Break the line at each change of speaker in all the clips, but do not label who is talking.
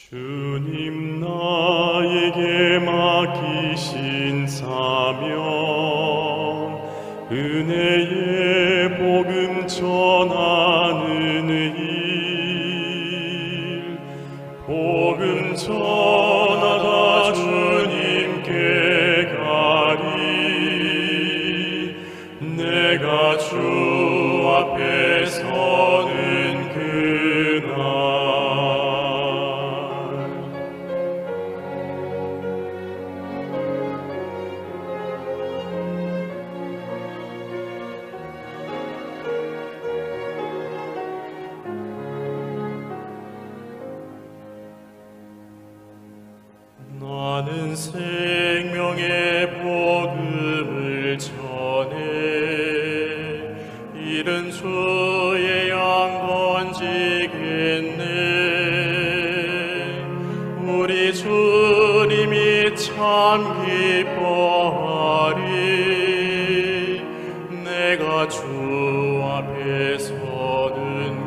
주님 나에게 맡기신 사명, 은혜의 복음 전하는 일, 복음 전하다 주님께 가리. 내가 주 앞에 서는 그날 나는 생명의 복음을 전해 이른 주의 양 건지겠네. 우리 주님이 참 기뻐하리. 내가 주 앞에 서는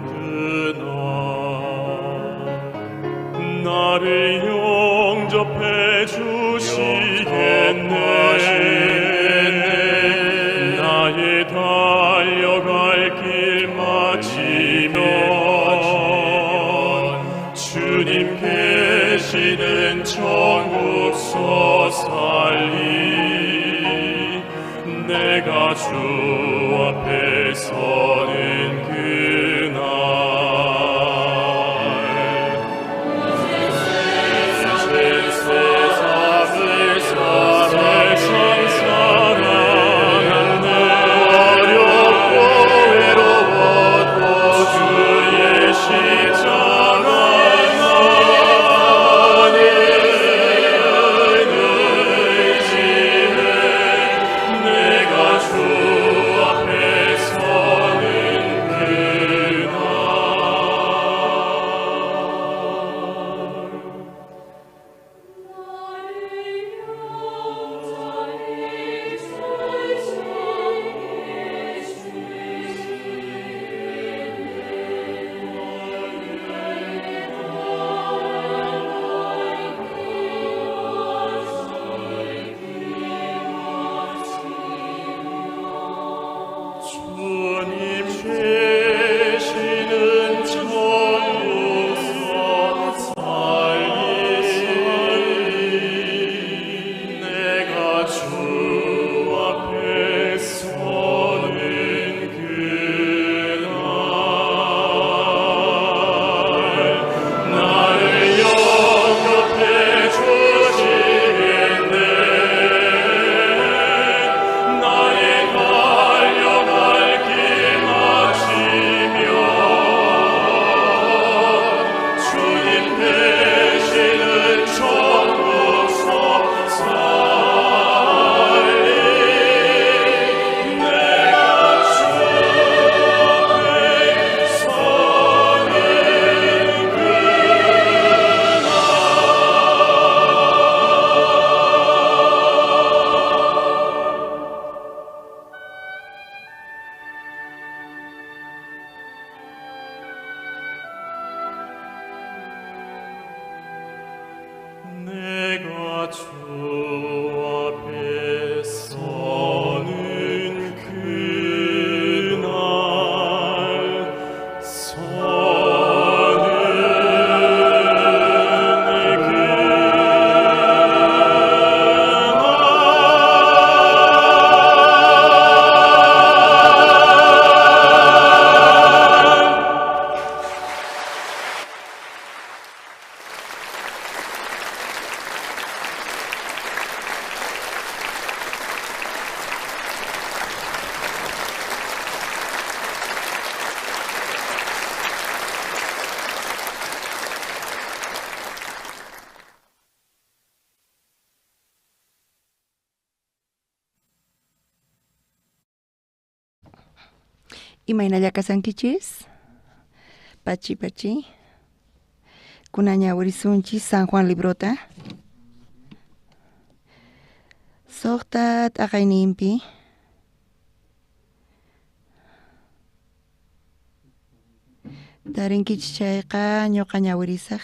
그날 나를 영접해 주시겠네. 나의 달려갈 길 마치면 주님 계시는 천국서 살리. 내가 주 앞에 서는 그날 세상을 사랑하네. 어렵고 외로워도 주의 십자가 나를 의지해 내가 주 앞에 서는 그날. 주님 계시는 천국서 살리. 내가 주 앞에 서는 그날 나를 영접해 주시겠네. 나의 달려갈 길 마치면 주님 계시는 천국서 살리. 내가 주 앞에 서는 내가 주 앞에 서는 그날 서는 그날.
Imaynalla kasankichis? Pachi pachi. Kunaña wirisunchis San Juan librota. Soqta t'aqayninpi. Tarinkichis chayqa ñuqa ñawirisaq.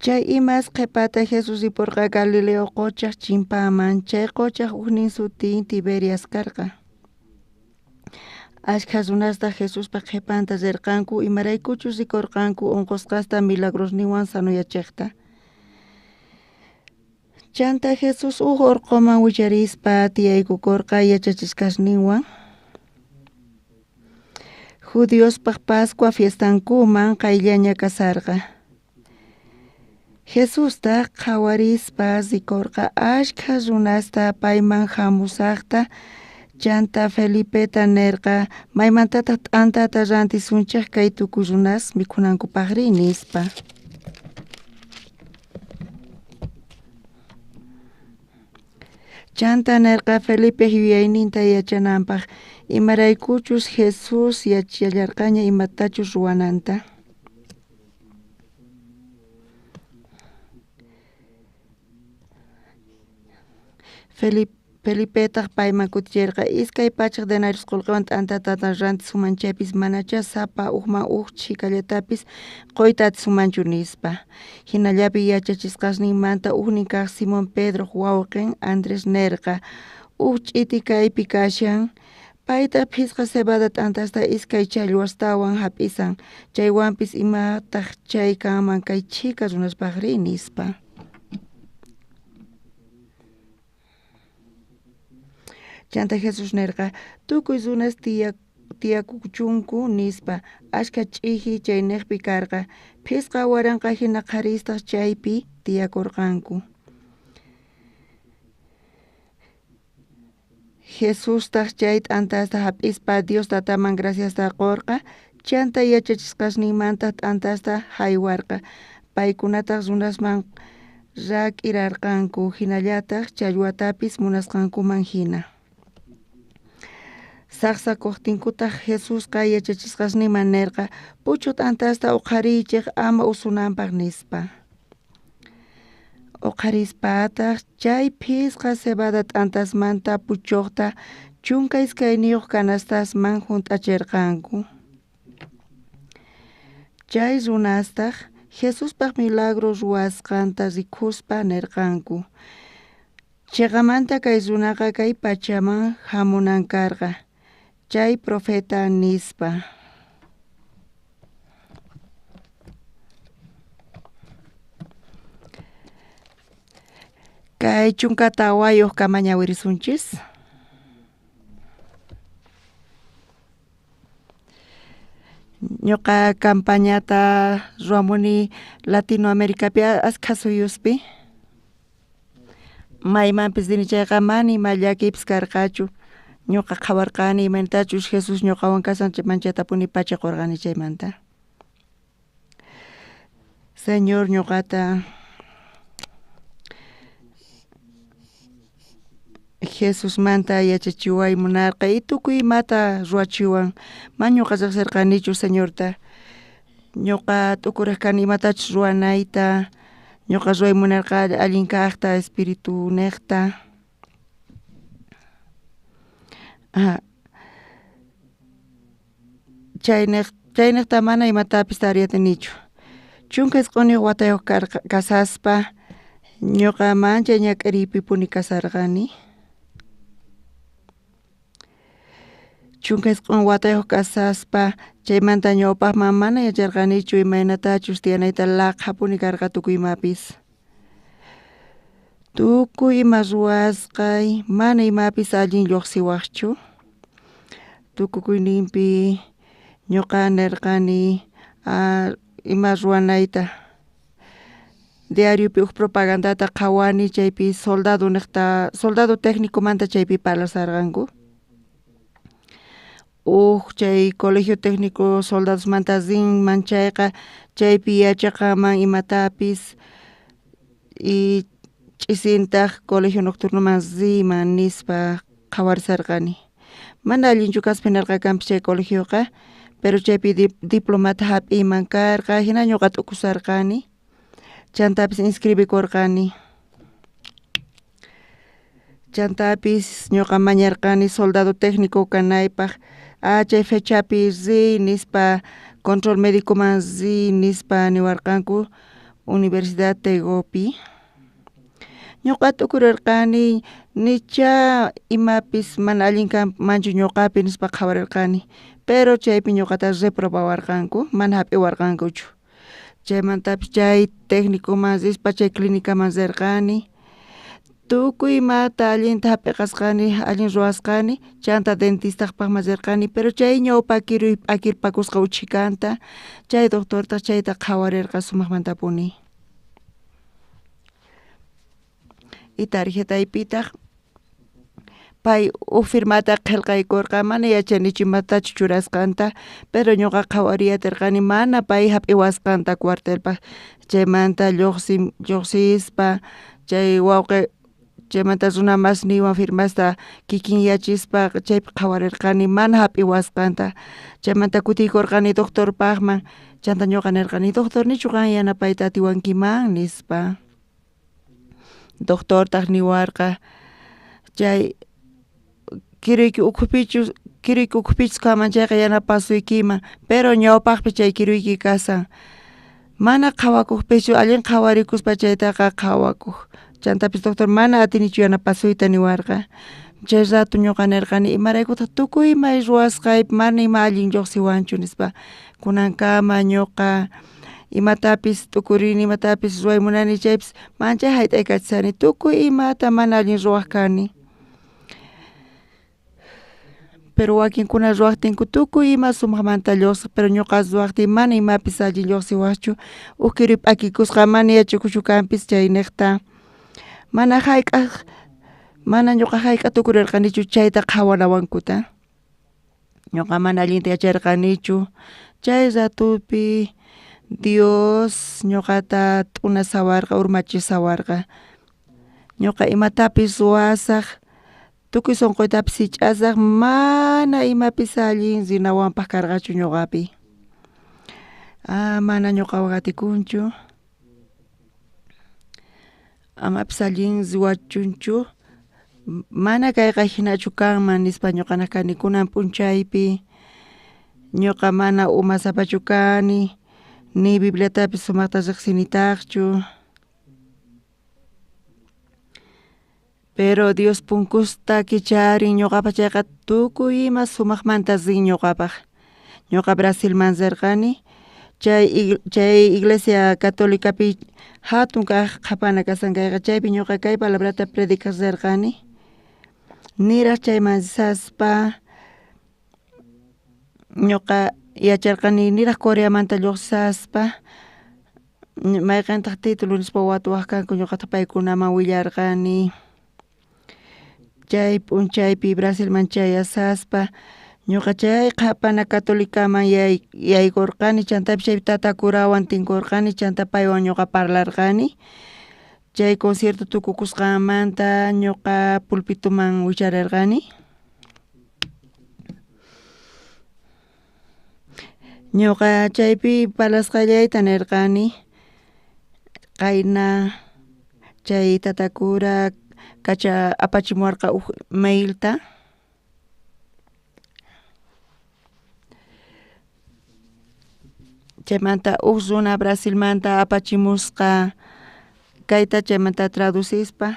Chay imas qhipata Jesús ripurqa Galileo quchaq chimpaman, chay quchaq ujnin sutin Tiberias karqa. Ashkha runasta Jesuspa qhipanta rirqanku imaraykuchus rikurqanku unqusqasta milagrosninwan sanoyachiqta. Chanta Jesús uj urquman wicharispa tiyaykukurqa yachachisqasninwan. Judiospaq Pascua fiestankuman qayllaña kasarqa. Jesusta qhawarispa rikurqa ashkha runasta payman hamusaqta. Chanta Felipeta nerqa maymantataq t'antata rantisunchik kay tukuy runas mikhunankupaqri nispa. Chanta nerqa Felipej yuyayninta yachananpaq imaraykuchus Jesús yachallarqaña imatachus ruwananta. Felipetaj payman kuticherqa, 200 denarios qolqewan t'antata rantisuman chaypis manachá sapa ujman uj chhikallatapis qoyta atisumanchu, nispa. Jinallapi yachachisqasninmanta ujnin kaj Simón Pedroj wawqen Andrés nerqa, uj ch'iti kaypi kashan, paytaj phisqa cebada t'antasta iskay challwastawan jap'isan, chaywanpis imataj chay kanman kay chhika runaspajri, nispa. Chanta Jesús nerqa, tukuy runas tiyakuchunku, nispa. Ashkha ch'iji chaynejpi karqa, 5000 jina qharistaj chaypi tiyakorqanku. Jesustaj chay t'antasta jap'ispa Dios Tataman graciasta qorqa, chanta yachachisqasninmantaj t'antasta jaywarqa, paykunataj runasman rak'irarqanku, jinallataj challwatapis munasqankuman jina. Sajsakojtinkutaj Jesusqa yachachisqasninman nerqa, puchoj t'antasta oqhariychej ama usunanpaj, nispa. Oqharispataj chay phisqa cebada t'antasmanta puchojta 12 canastasman junt'acherqanku. Chay runastaj Jesuspaj milagro ruwasqanta rikuspa nerqanku, cheqamanta kay runaqa kay pachaman jamunan karqa, chay profeta, nispa. Kay 14 kama ñawirisunchis. Ñuqa campañata ruwamuni Latinoamericapi askha suyuspi. Maymanpis rini chayqa mana ima llakiypis karqachu. Ñuqa qhawarqani imaynatachus Jesús ñuqawan kashan manchatapuni pacha qorqani chaymanta. Señor ñuqata Jesusmanta yachachiway munarqa y tukuy imata ruwachiwan. Mana ñuqa riqsirqanichu Señorta. Ñuqa t'ukurej kani imatachus ruwanayta, ñuqa ruway munarqa allin kajta espíritu nejta. Chaynejta mana imatapis tariyatinichu. 19 watayoj kasaspa ñuqa manchay ñak'ariypipuni kasarqani. 19 watayoj kasaspa chaymanta ñawpajman mana yacharqanichu imaynatachus tiyanayta laqhapuni karqa tukuy imapis. Tukuy ima ruwasqay mana imapis allin lluqsiwaqchu. Tukukuyninpi ñuqa nerqani ima ruwanayta. Diariopi uj propagandata qhawani chaypi soldado nejta soldado técnicomanta chaypi parlasarqanku. Uj chay colegio técnico soldadosmanta rinman chayqa chaypi yachaqanman imatapis y ch'isintaj colegio nocturnoman riyman nispa qhawarisarqani. Mana allinchu kaspa nerqa kanpis chay colegioqa, pero chaypi diplomata jap'iyman karqa, jina ñuqa t'ukusarqani. Chantapis inscribikurqani. Chantapis ñuqa mañarqani soldado técnico kanaypaj, chay fechapi riy nispa control médicoman riy nispa niwarqanku Universidad Tegopi. Ñuqa t'ukurarqani nichá imapis mana allin kanmanchu ñuqapi nispa qhawarirqani, pero chaypi ñuqata reprobawarqanku, mana jap'iwarqankuchu. Chaymantapis chay técnicoman rispa chay clínicaman rirqani. Tukuy imata allinta jap'iqasqani, allin ruwasqani, chanta dentistajpaqman rirqani, pero chay ñawpa kiruy p'akirpakusqa uchhikanta, chay doctortaj chayta qhawarirqa sumajmantapuni. Y tarjetaypitaj pay uj firmata qhelqaykorqa, mana yachanichu imatachus churasqanta, pero ñuqa qhawariyatirqani mana pay jap'iwasqanta cuartelpaj. Chaymanta lluqsispa chay wawqi chaymanta runa masniywan firmasta kikinyachispa chaypi qhawarirqani mana jap'iwasqanta. Chaymanta kutiykurqani doctorpaqman, chanta ñuqa nirqani, doctor nichu qan yanapayta atiwankiman, nispa. Doctortaj niwarqa, Chay kiruyki ukhupichus kiruyki ukhupichus kanman chayqa yanapasuykiman, pero ñawpajpi chay kiruyki kasan. Mana qhawakojpichu allin qhawarikuspa chaytaqa qhawakoj. Chantapis doctor mana atinichu yanapasuyta niwarqa. Chay rato ñoqa nerqani imaraykutaj tukuy ima ruwasqaypi mana ima allin llojsiwanchu nispa. Kunankama ñoqa imatapis t'ukurini imatapis ruway munani chaypis manchay jayt'aykachashani tukuy imata mana allin ruwaj kani. Pero wakinkuna ruwajtinku tukuy ima sumajmanta llojsej, pero ñoqa ruwajtiy mana imapis allin llojsiwajchu. Uj kiruy p'akikusqa mana yachakuchu kanpis chaynejta. Mana jayk'aj mana ñoqa jayk'aj tukurerqanichu chayta qhawanawankuta. Ñoqa mana allinta yacharqanichu. Chay ratopi Dios ñoqata t'unasawarqa urmachisawarqa. Ñoqa imatapis ruwasaj tukuy sonqoytapis jich'asaj mana imapis allin rinawanpaj karqachu ñoqapi. Ah, mana ñoqawan atikunchu. Amapis allin ruwachunchu. Mana kayqa jinachu kanman nispa ñoqa nej kani kunan p'unchaypi. Ñoqa mana umasapachu kani, ni Bibliatapis sumajta riqsinitajchu. Pero Dios punkusta kicharin ñoqapaj chayqa tukuy ima sumajmanta rin ñoqapaj. Ñoqa Brasilman rirqani chay chay iglesia católicapi jatun kaj qhapana kasan kayqa chaypi ñoqa kay palabrata predicaj rirqani. Niraj chayman risaspa ñoqa yacharqani niraj Coreamanta lluqsisaspa mayqentaq título nispa watuwaj kanku ñoqataq paykunaman willarqani. Chay p'unchaypi Brasilman chayasaspa ñoqa chay qhapana católicaman yaykurqani chantapis chay tata curawan tinkurqani chanta paywan ñoqa parlarqani. Chay concierto tukukusqanmanta ñoqa pulpituman wicharerqani. Ñoqa chaypi parlasqallayta nerqani qayna chay tata cura kacha apachimuwarqa uj mailta. Chaymanta uj runa Brasilmanta apachimusqa kayta chaymanta traducispa.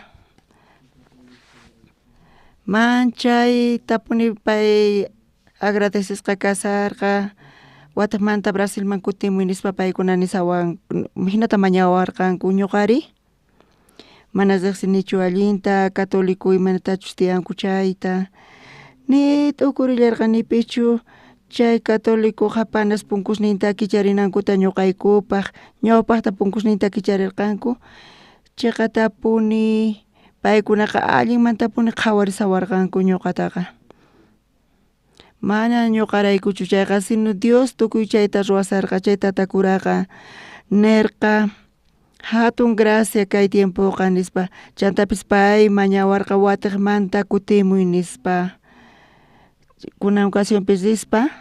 Manchaytapuni pay agradecesqa kasarqa watejmanta Brasilman kutimuy nispa paykuna nisawan jinata mañawarqanku ñoqari mana riqsinichu allinta católico imaynatachus tiyanku chayta. Ni t'ukurillarqanipichu chay católico qhapanas punkusninta kicharinankuta ñoqaykupaj ñawpajta punkusninta kicharirqanku cheqatapuni paykunaqa allinmantapuni qhawarisawarqanku ñoqataqa. Mana ñoqaraykuchu chayqa sino Dios tukuy chayta ruwasarqa chay tata curaqa nerqa jatun gracia kay tiempoqa nispa chantapis pay mañawarqa watejmanta kutimuy nispa. Kunan ocasionpi rispa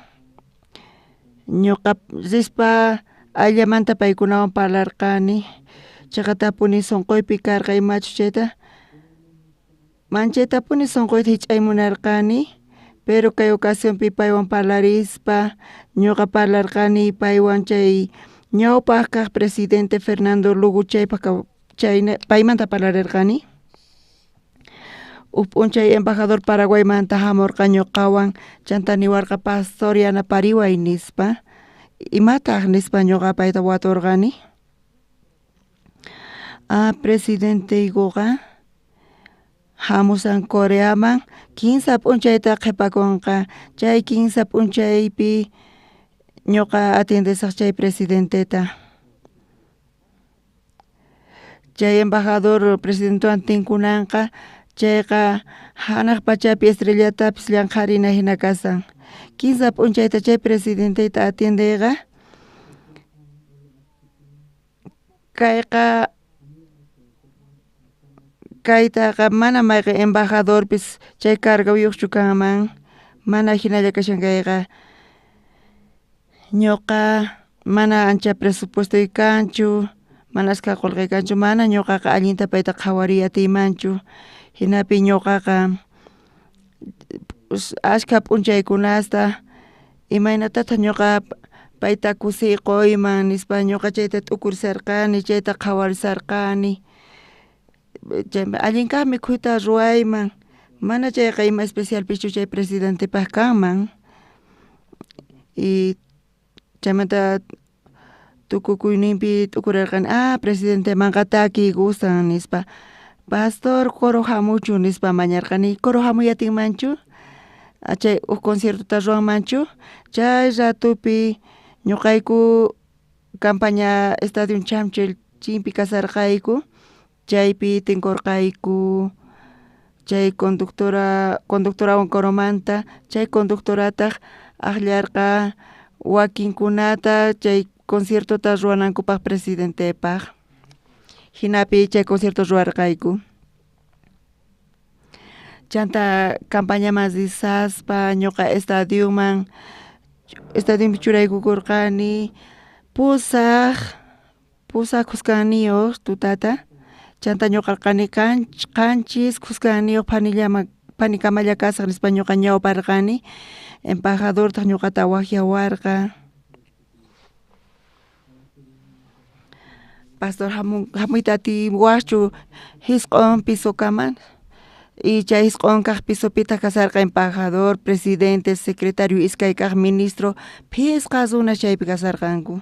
ñoqa rispa ayllamanta paykunawan parlarqani cheqatapuni sonqoypi karqa imachus chayta manchaytapuni sonqoyta jich'ay munarqani pero kay ocasionpi paywan parlarispa ñoqa parlarqani paywan chay ñawpaj kaj presidente Fernando Lugo chaypaj chay paymanta parlarerqani. Uj p'unchay embajador Paraguaymanta jamurqa ñoqawan chanta niwarqa pastor yanapariway nispa. Imataj nispa ñoqa payta waturqani. Ah, presidenteykuqa jamusan Coreaman kinsa p'unchayta qhipakunqa chay kinsa p'unchaypi ñoqa atiendesaj chay presidenteta. Chay embajador presidentewan tinkunanqa chayqa janaj pachapi estrellatapis llanqharina jina kasan. Kinsa p'unchayta chay presidenteta atiendeyqa kayqa kaytaqa mana mayqen embajadorpis chay cargoyuqchu kanman mana jinalla kashan kayqa. Ñoqa mana ancha presupuestoy kanchu mana ashka qullqi kanchu mana ñoqaqa allinta payta qhawariy atiymanchu. Jinapi ñoqaqa ashkha p'unchaykunasta imaynatataq ñoqa payta kusiy qoyman nispa ñoqa chayta t'ukurisharqani chayta qhawarisharqani chay allin kaj mikhuyta ruwayman mana chayqa ima especialpichu chay presidentepaj kanman y chaymanta tukukuyninpi t'ukurerqani ah presidentemanqa takiy gustan nispa pastor coro jamuchun nispa mañarqani coro jamuy atinmanchu chay uj conciertota ruwanmanchu chay ratopi ñoqayku campaña estadio Chamchil chimpi kasharqayku chaypi tinkorqayku chay conductora conductorawan coromanta chay conductorataj ajllarqa wakinkunata chay conciertota ruwanankupaj presidentepaj jinapi chay concierto ruwarqayku chanta campañaman risaspa ñoqa estadioman estadionpi churaykukorqani pusaj pusaj khuskanniyoj tutata chanta ñoqa kani qanchis khuskanniyoj phanillaman phanikamalla kasaj nispa ñoqa ñawparqani embajadortaj ñoqata wajyawarqa pastor jamuyta atiwajchu jisq'on pisokama y chay jisq'on kaj pisopitaj kasharqa embajador, presidente, secretario, iskay kaj ministro phisqa runas chaypi kasharqanku.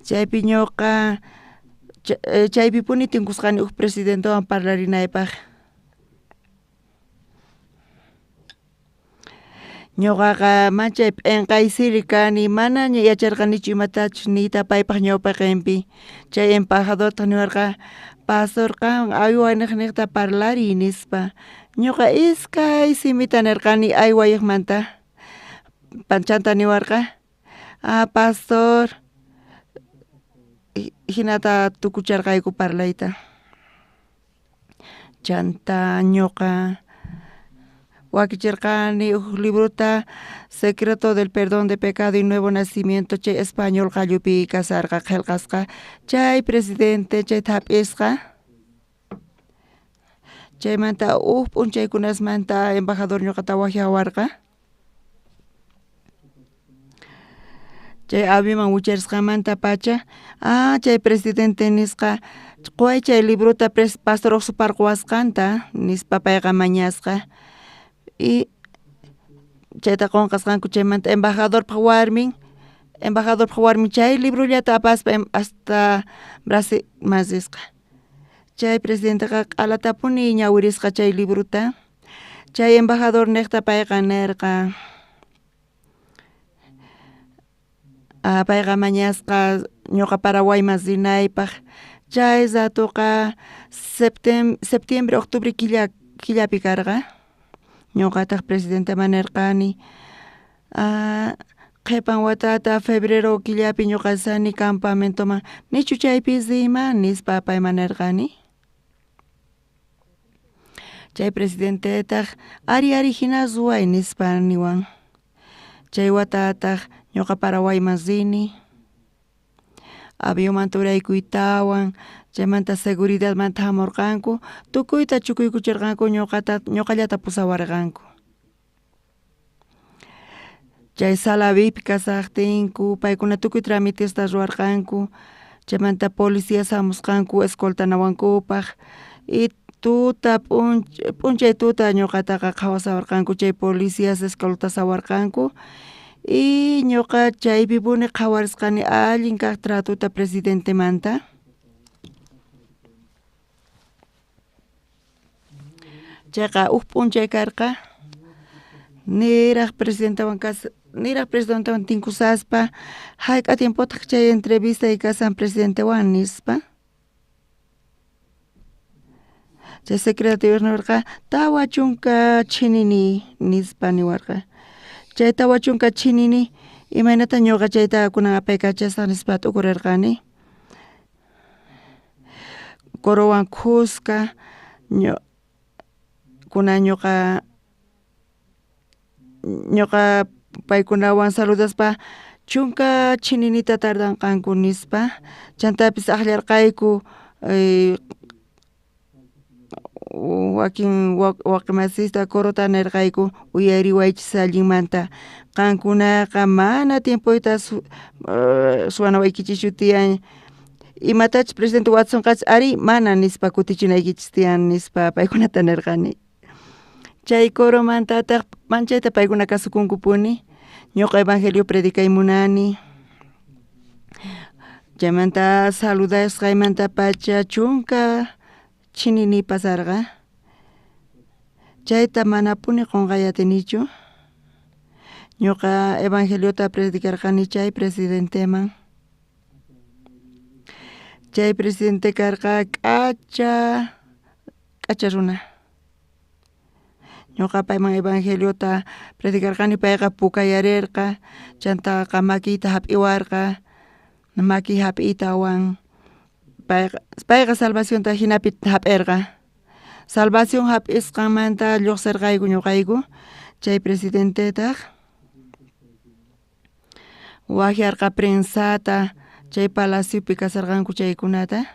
Chaypi ñoqa chaypipuni tinkusqani uj presidentewan parlarinaypaj. Ñoqaqa manchay p'enqaysiri kani manaña yacharqanichu imatachus niyta paypaj ñawpaqenpi chay embajadortaj niwarqa pastor qan aywaniqnejta parlariy nispa ñoqa iskay simita nerqani aywayojmanta chanta niwarqa ah pastor jinata tukucharqayku parlayta chanta ñoqa wakicherqani uj librota secreto del perdón de pecado y nuevo nacimiento chay español qallupi kasharqa qhelqasqa chay presidente chayta jap'isqa chaymanta uj p'unchaykunasmanta embajador ñoqata wajyawarqa chay avionman wicharisqanmantapacha ah chay presidente nisqa quway chay librota pastor uqsuparquwasqanta nispa payqa mañasqa y chayta qonqasqanku chaymanta embajadorpaj warmin embajadorpaj warmin chay librollata apaspa hasta Brasilman risqa chay presidenteqa q'alatapuni ñawirisqa chay librota chay embajador nejta payqa nerqa payqa mañasqa ñoqa Paraguayman rinaypaj chay ratoqa septiembre octubre killapi karqa ñoqataj presidenteman nerqani qhepan watata febrero killapi ñoqa risani campamentoman nichu chaypi riyman nispa payman nerqani chay presidentetaj ari ari jina ruway nispa niwan chay watataj ñoqa Paraguayman rini avionmanta uraykuytawan chaymanta seguridadmanta jamorqanku tukuyta chukuykucherqanku ñoqata ñoqallata pusawarqanku chay sala VIP kashajtinku paykuna tukuy tramitesta ruwarqanku chaymanta policías jamusqanku escoltanawankupaj y tuta p'unchay tuta ñoqataqa qhawasawarqanku chay policías escoltasawarqanku y ñoqa chaypipuni qhawarisqani allin kaj tratota presidentemanta. Chayqa uj p'unchay karqa niraj presidentewan niraj presidentewan tinkusaspa jayk'a tiempotaj chay entrevistay kashan presidentewan nispa chay secretario niwarqa 40 chinini nispa niwarqa chay 40 chinini imaynata ñoqa chayta kunan apaykachasaj nispa t'ukurerqani corowan khuska kunan ñoqa paykunawan saludaspa Chunka chininita tardanqanku nispa chantapis ajllarqayku wakin wawqimasista corota nerqayku uyariwaychis allinmanta qankunaqa mana tiempoyta suwanawaykichischu tiyan imatachus presidente watusonqachis arí mana nispa kutichinaykichis tiyan nispa paykunata nerqani. Chay coromantataj manchayta paykuna kasukunkupuni ñuqa evangelio predicay munani chaymanta saludasqaymantapacha chunka chinini pasarqa chayta manapuni qonqay atinichu ñuqa evangeliota predicarqani chay presidenteman chay presidente karqa k'acha k'acha runa ñuqa payman evangeliota predicarqani payqa pukayarerqa chantaqa makiyta jap'iwarqa makiy jap'iytawan payqa payqa salvacionta jinapi jap'erqa salvación jap'isqanmanta lluqsirqayku ñuqayku chay presidentetaj wajyarqa prensata chay palaciopi kasharqanku chaykunata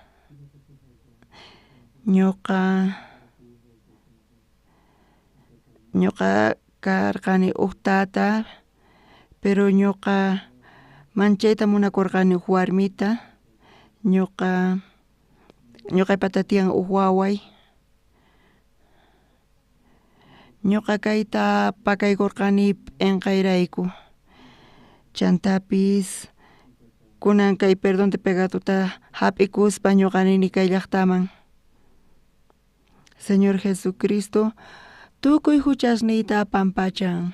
ñuqa ñuqa karqani uj tata pero ñuqa manchayta munakurqani uj warmita ñuqa ñuqaypata tiyan uj waway ñuqa kayta pakaykurqani p'enqayrayku chantapis kunan kay perdón de pecadota jap'ikuspa ñuqa nini kay llajtaman Señor Jesucristo tukuy juchasniyta pampachan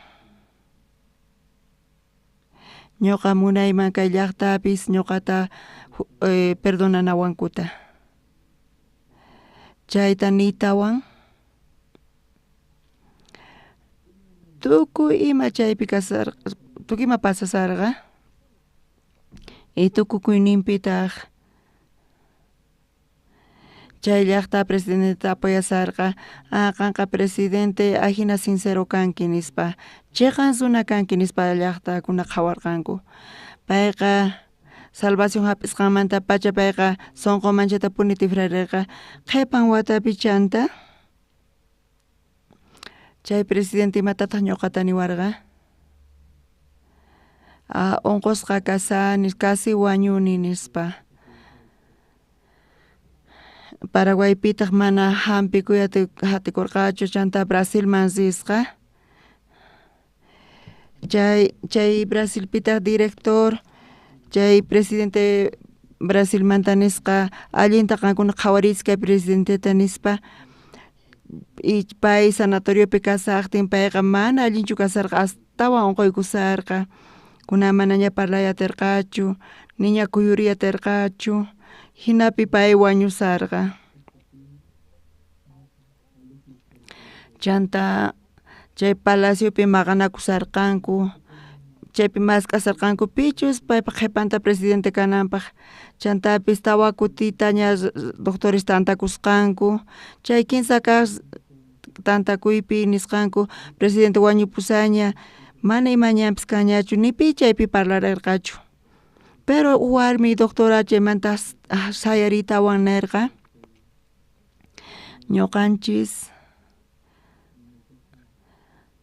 ñuqa munayman kay llajtapis ñuqata perdonanawankuta chayta niytawan tukuy ima chaypi kasarqa tukuy ima pasasarqa y tukukuyninpitaj chay llajta presidenteta apoyasarqa ah qanqa presidente ajina sincero kanki nispa cheqan runa kanki nispa llajtakuna qhawarqanku payqa salvación jap'isqanmantapacha payqa sonqo manchatapuni tijrarerqa qhepan watapi chanta chay presidente imatataj ñuqata niwarqa ah unqusqa kasani casi wañuni nispa Paraguaypitaj mana jampikuy atikorqachu chanta Brasilman risqa chay chay Brasilpitaj director chay presidente Brasilmanta nisqa allinta qankuna qhawariychis kay presidenteta nispa y pay sanatoriopi kashajtin payqa mana allinchu kasharqa astawan onqoykusharqa kunan manaña parlay aterqachu niña kuyuriy aterqachu jinapi pay wañusharqa chanta chay palaciopi maqanakusharqanku chaypi mask'asharqanku pichus paypa qhepanta presidente kananpaj chantapis tawa kutitaña doctores tantakusqanku chay kinsa kaj tantakuypi nisqanku presidente wañupushaña mana ima ñanpis kanñachu ni pi chaypi parlarerqachu pero warmi doctora chaymanta sayariytawan nerqa ñuqanchis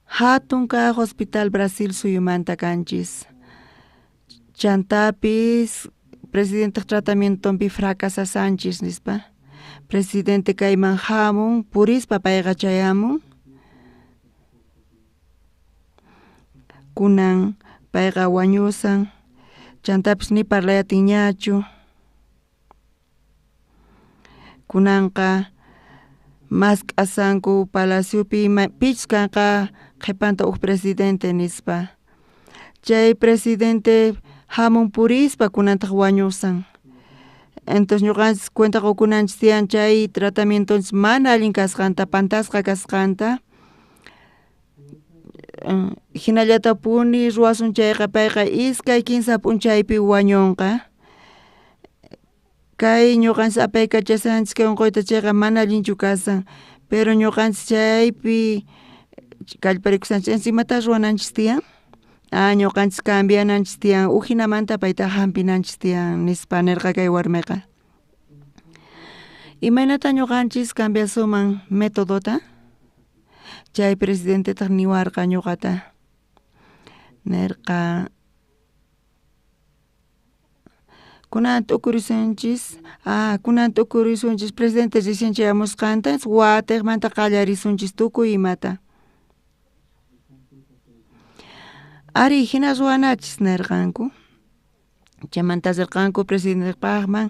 jatun kaj hospital Brasil suyumanta kanchis chantapis presidentej tratamientonpi fracasashanchis nispa presidente kayman jamun purispa payqa chayamun kunan payqa wañusan chantapis ni parlay atinñachu kunanqa mask'asanku palaciopi pichus kanqa qhepanta uj presidente nispa chay presidente jamun purispa kunantaj wañusan entonces ñuqanchis cuenta qokunanchis tiyan chay tratamientonchis mana allin kasqanta pantasqa kasqanta jinallatapuni ruwasun chayqa payqa iskay kinsa p'unchaypi wañunqa kay ñuqanchis apaykachashanchis kay unquyta chayqa mana allinchu kashan pero ñuqanchis chaypi kallparikushanchis imata ruwananchis tiyan Ah, ñoqanchis cambiananchis tiyan, ujinamanta payta jampinanchis tiyan, nispa nerqa kay warmeqa. Imaynata ñoqanchis cambiasuman metodota? Chay presidentetaq niwarqa ñoqata, nerqa kunan t'ukurisunchis, ah, kunan t'ukurisunchis presidente recién chayamusqanta watiqmanta qallarisunchis tukuy imata. Ari, jina ruwanachis nerqanku. Chaymanta rirqanku presidentepaqman,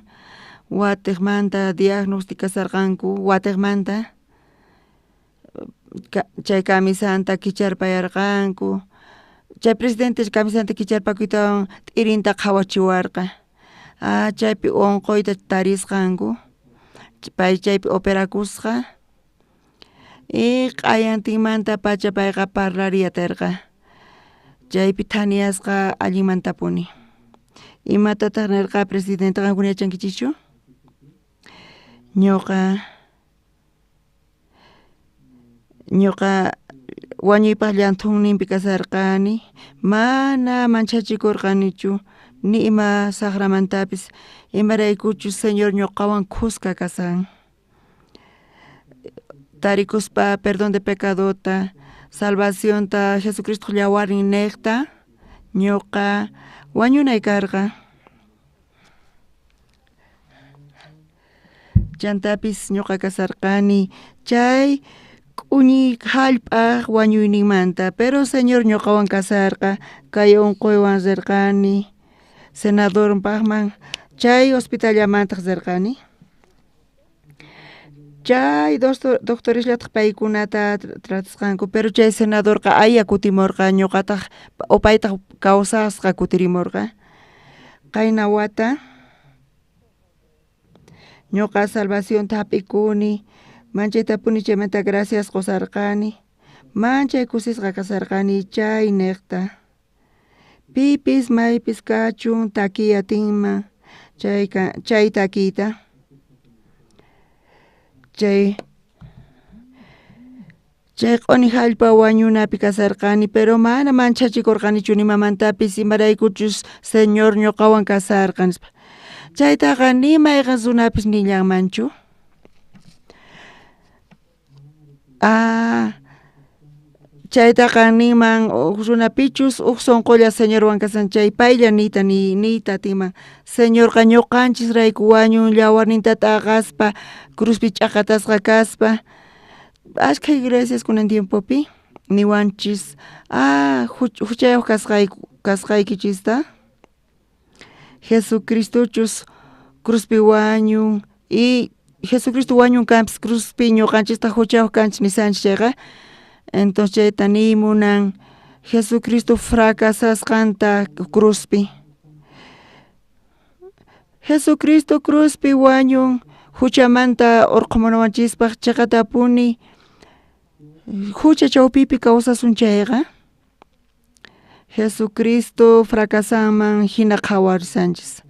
watiqmanta diagnosticasarqanku, watiqmanta chay camisanta kicharpayarqanku, chay presidente camisanta kicharpakuytawan t'irinta qhawachiwarqa, ah chaypi unquyta tarisqanku, pay chaypi operakusqa y q'ayantinmantapacha payqa parlariy aterqa, chaypi thaniyasqa allinmantapuni. Imatataq nerqa presidente qankuna yachankichischu? Ñuqa ñuqa wañuypaq llanthunninpi kasarqani, mana manchachikurqanichu ni ima saqramantapis, imaraykuchus Señor ñuqawan khuska kasan. Tarikuspa perdón de pecadota, salvacionta Jesucristo llawarnin neqta, ñuqa wañunay karqa. Chantapis ñuqa kasarqani chay k'uñi jallp'aj wañuyninmanta, pero Señor ñuqawan kasarqa, kay unquywan rirqani senadorpaqman, chay hospitallamantaq rirqani. Chay doctoresllataq paykunata tratasqanku, pero chay senadorqa aya kutimurqa, ñuqataq o paytaq kawsasqa kutirimurqa. Qayna wata ñuqa salvacionta hap'ikuni, manchaytapuni chaymanta gracias qusarqani, manchay kusisqa kasarqani chay niqta. Pipis maypis kachun takiy atinman chayka chay takiyta. Chay chay q'uni jallp'a wañunapi kasarqani, pero mana manchachikurqanichu nimamantapis, imaraykuchus Señor ñuqawan kasarqa nispa. Chaytaqa ni mayqan runapis nillanmanchu. Ah, chaytaqa ninman uj runapichus uj sunqulla Señorwan kasan chay paylla niyta niyta atinman. Señorqa ñuqanchisrayku wañun llawarninta t'aqaspa, cruzpi ch'aqatasqa kaspa. Ashkha iglesias kunan tiempopi niwanchis, ah, huchayuq kasqayku kasqaykichista Jesucristochus cruzpi wañun y Jesucristo wañun kanpis cruzpi ñuqanchistaq huchayuq kanchis nisanchis chayqa, entonces chayta niy munan Jesucristo fracasasqanta cruzpi. Jesucristo cruzpi wañun huchamanta urqhumunawanchispaq chiqatapuni hucha chawpipi kawsasun chayqa, Jesucristo fracasanman hina qhawarishanchis.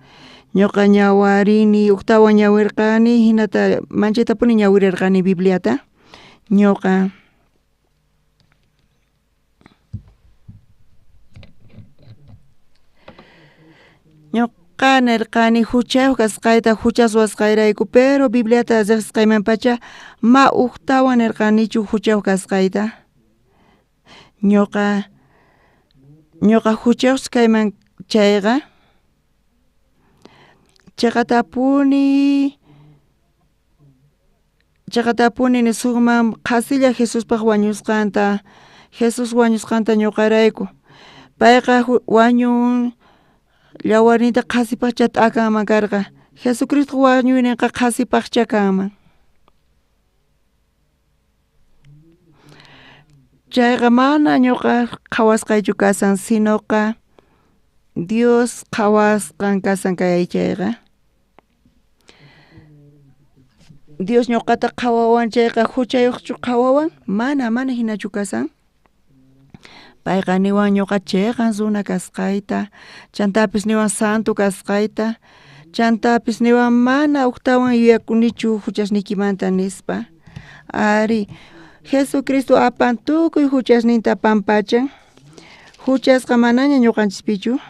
Ñuqa ñawarini ujtawan ñawirqani hinata manchaytapuni ñawirirqani Bibliata. Ñuqa ñuqa nirqani huchayuq kasqayta hucha ruwasqayrayku, pero Bibliata riqsisqaymanpacha ma ujtawan nirqanichu huchayuq kasqayta. Ñuqa ñuqa huchayuqchu kayman chayqa chiqatapuni chiqatapuni nisunman qhasilla Jesuspaq wañusqanta, Jesús wañusqanta ñuqarayku. Payqa wañun llawarninta qhasipaqcha t'akanman karqa. Jesucristo wañuyninqa qhasipaqcha kanman. Chayqa mana ñuqa qhawasqaychu kasan, sinoqa Dios qhawasqan kasan kay chayqa. Dios ñuqata qhawawan chayqa huchayuqchu qhawawan? Mana, mana hinachu kasan. Payqa niwan ñuqa chiqan runa kasqayta, chantapis niwan santo kasqayta, chantapis niwan mana ujtawan yuyakunichu huchasniykimanta nispa. Ari, Jesucristo apan tukuy huchasninta pampachan. Juchasqa manaña ñuqanchispichu.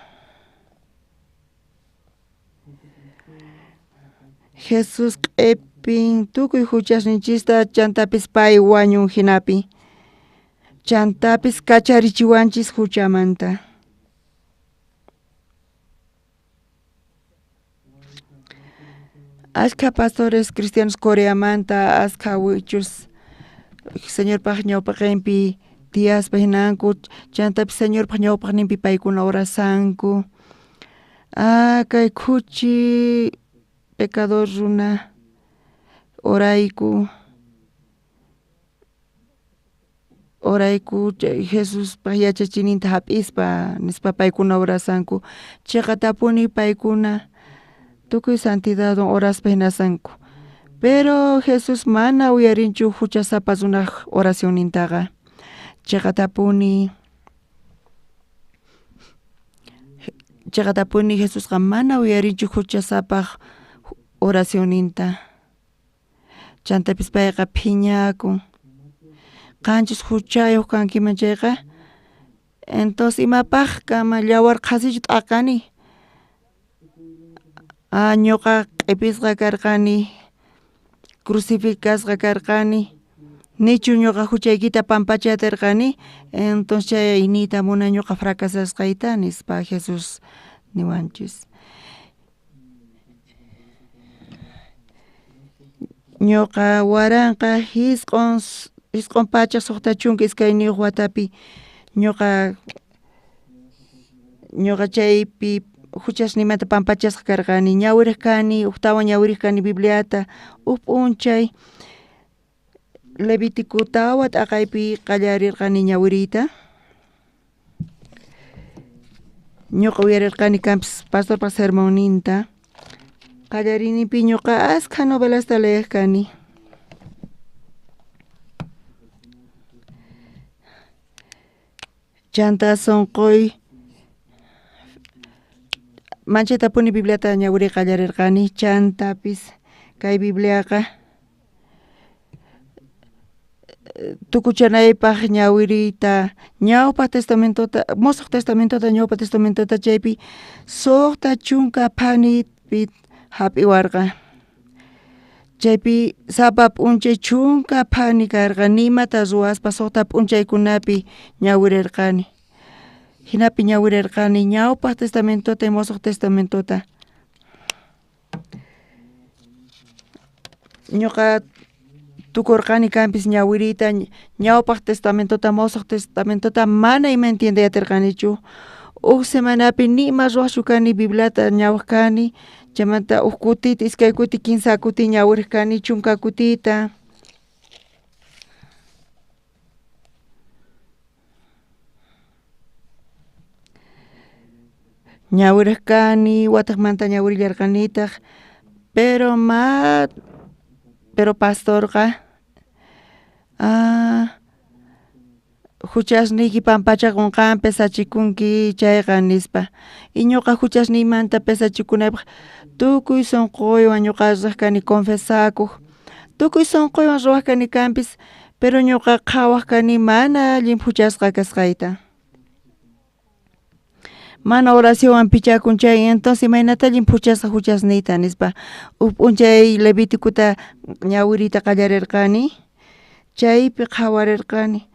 Jesús q'ipin tukuy juchasninchista chantapis pay wañun jinapi. Chantapis kacharichiwanchis juchamanta. Ashkha pastores cristianos Coreamanta ashkha wichus Señorpaj ñawpaqenpi tiyaspa jinanku chantapis Señorpaj ñawpaqninpi paykuna orasanku. Ah, kay khuchi pecador runa orayku orayku chay Jesuspaj yachachiyninta jap'ispa nispa paykuna orasanku cheqatapuni paykuna tukuy santidadwan oraspa jinasanku pero Jesús mana uyarinchu juchasapa runaj oracionnintaqa cheqatapuni cheqatapuni Jesusqa mana uyarinchu juchasapaj oracionninta chantapis payqa phiñakun qanchus juchayoj kankiman chayqa entonces imapaj kanman yawar qhasichu t'aqani ah ñuqa q'ipisqa karqani crucificasqa karqani nichu ñuqa juchaykita pampachaterqani entonces chay niyta munan ñuqa fracasasqayta nispa Jesús niwanchis. Ñuqa 1962 watapi ñuqa ñuqa chaypi juchasniymanta pampachasqa karqani ñawirej kani ujtawan ñawirej kani Bibliata uj p'unchay Levítico tawa t'aqaypi qallarerqani ñawiriyta ñuqa uyarerqani kanpis pastorpa sermonninta qallariyninpi ñuqa ashkha novelasta leej kani. Chanta sonqoy manchaytapuni Bibliata ñawiriy qallarerqani chantapis kay Bibliaqa tukuchanaypaj ñawiriyta ñawpaj testamentota mosoj testamentota ñawpa testamentota chaypi 60 phanipi jap'iwarqa chaypi sapa p'unchay 10 phani karqa nimata ruwaspa 6 p'unchaykunapi ñawirerqani jinapi ñawirerqani ñawpaj testamentota y mosoj testamentota ñuqa tukurqani kanpis ñawiriyta ñawpaj testamentota mosoj testamentota mana ima entiendey aterqanichu uj semanapi ni ima ruwajchu kani Bibliata ñawaj kani chaymanta uj kutita iskay kuti kinsa kuti ñawirej kani 10 kutita. Ñawirej kani watejmanta ñawirillarqanitaj pero ma pero pastorqa ah juchasniyki pampachakunqan pesachikunki chayqa nispa y ñuqa juchasniymanta pesachikunaypaj tukuy sonqoywan ñuqa rej kani confesakuj tukuy sonqoywan ruwaj kani kanpis pero ñuqa qhawaj kani mana allin juchasqa kasqayta mana oracionwan pichakun chay entonces imaynata allin phuchasqa juchasniyta nispa uj p'unchay Levíticota ñawiriyta qallarerqani chaypi qhawarerqani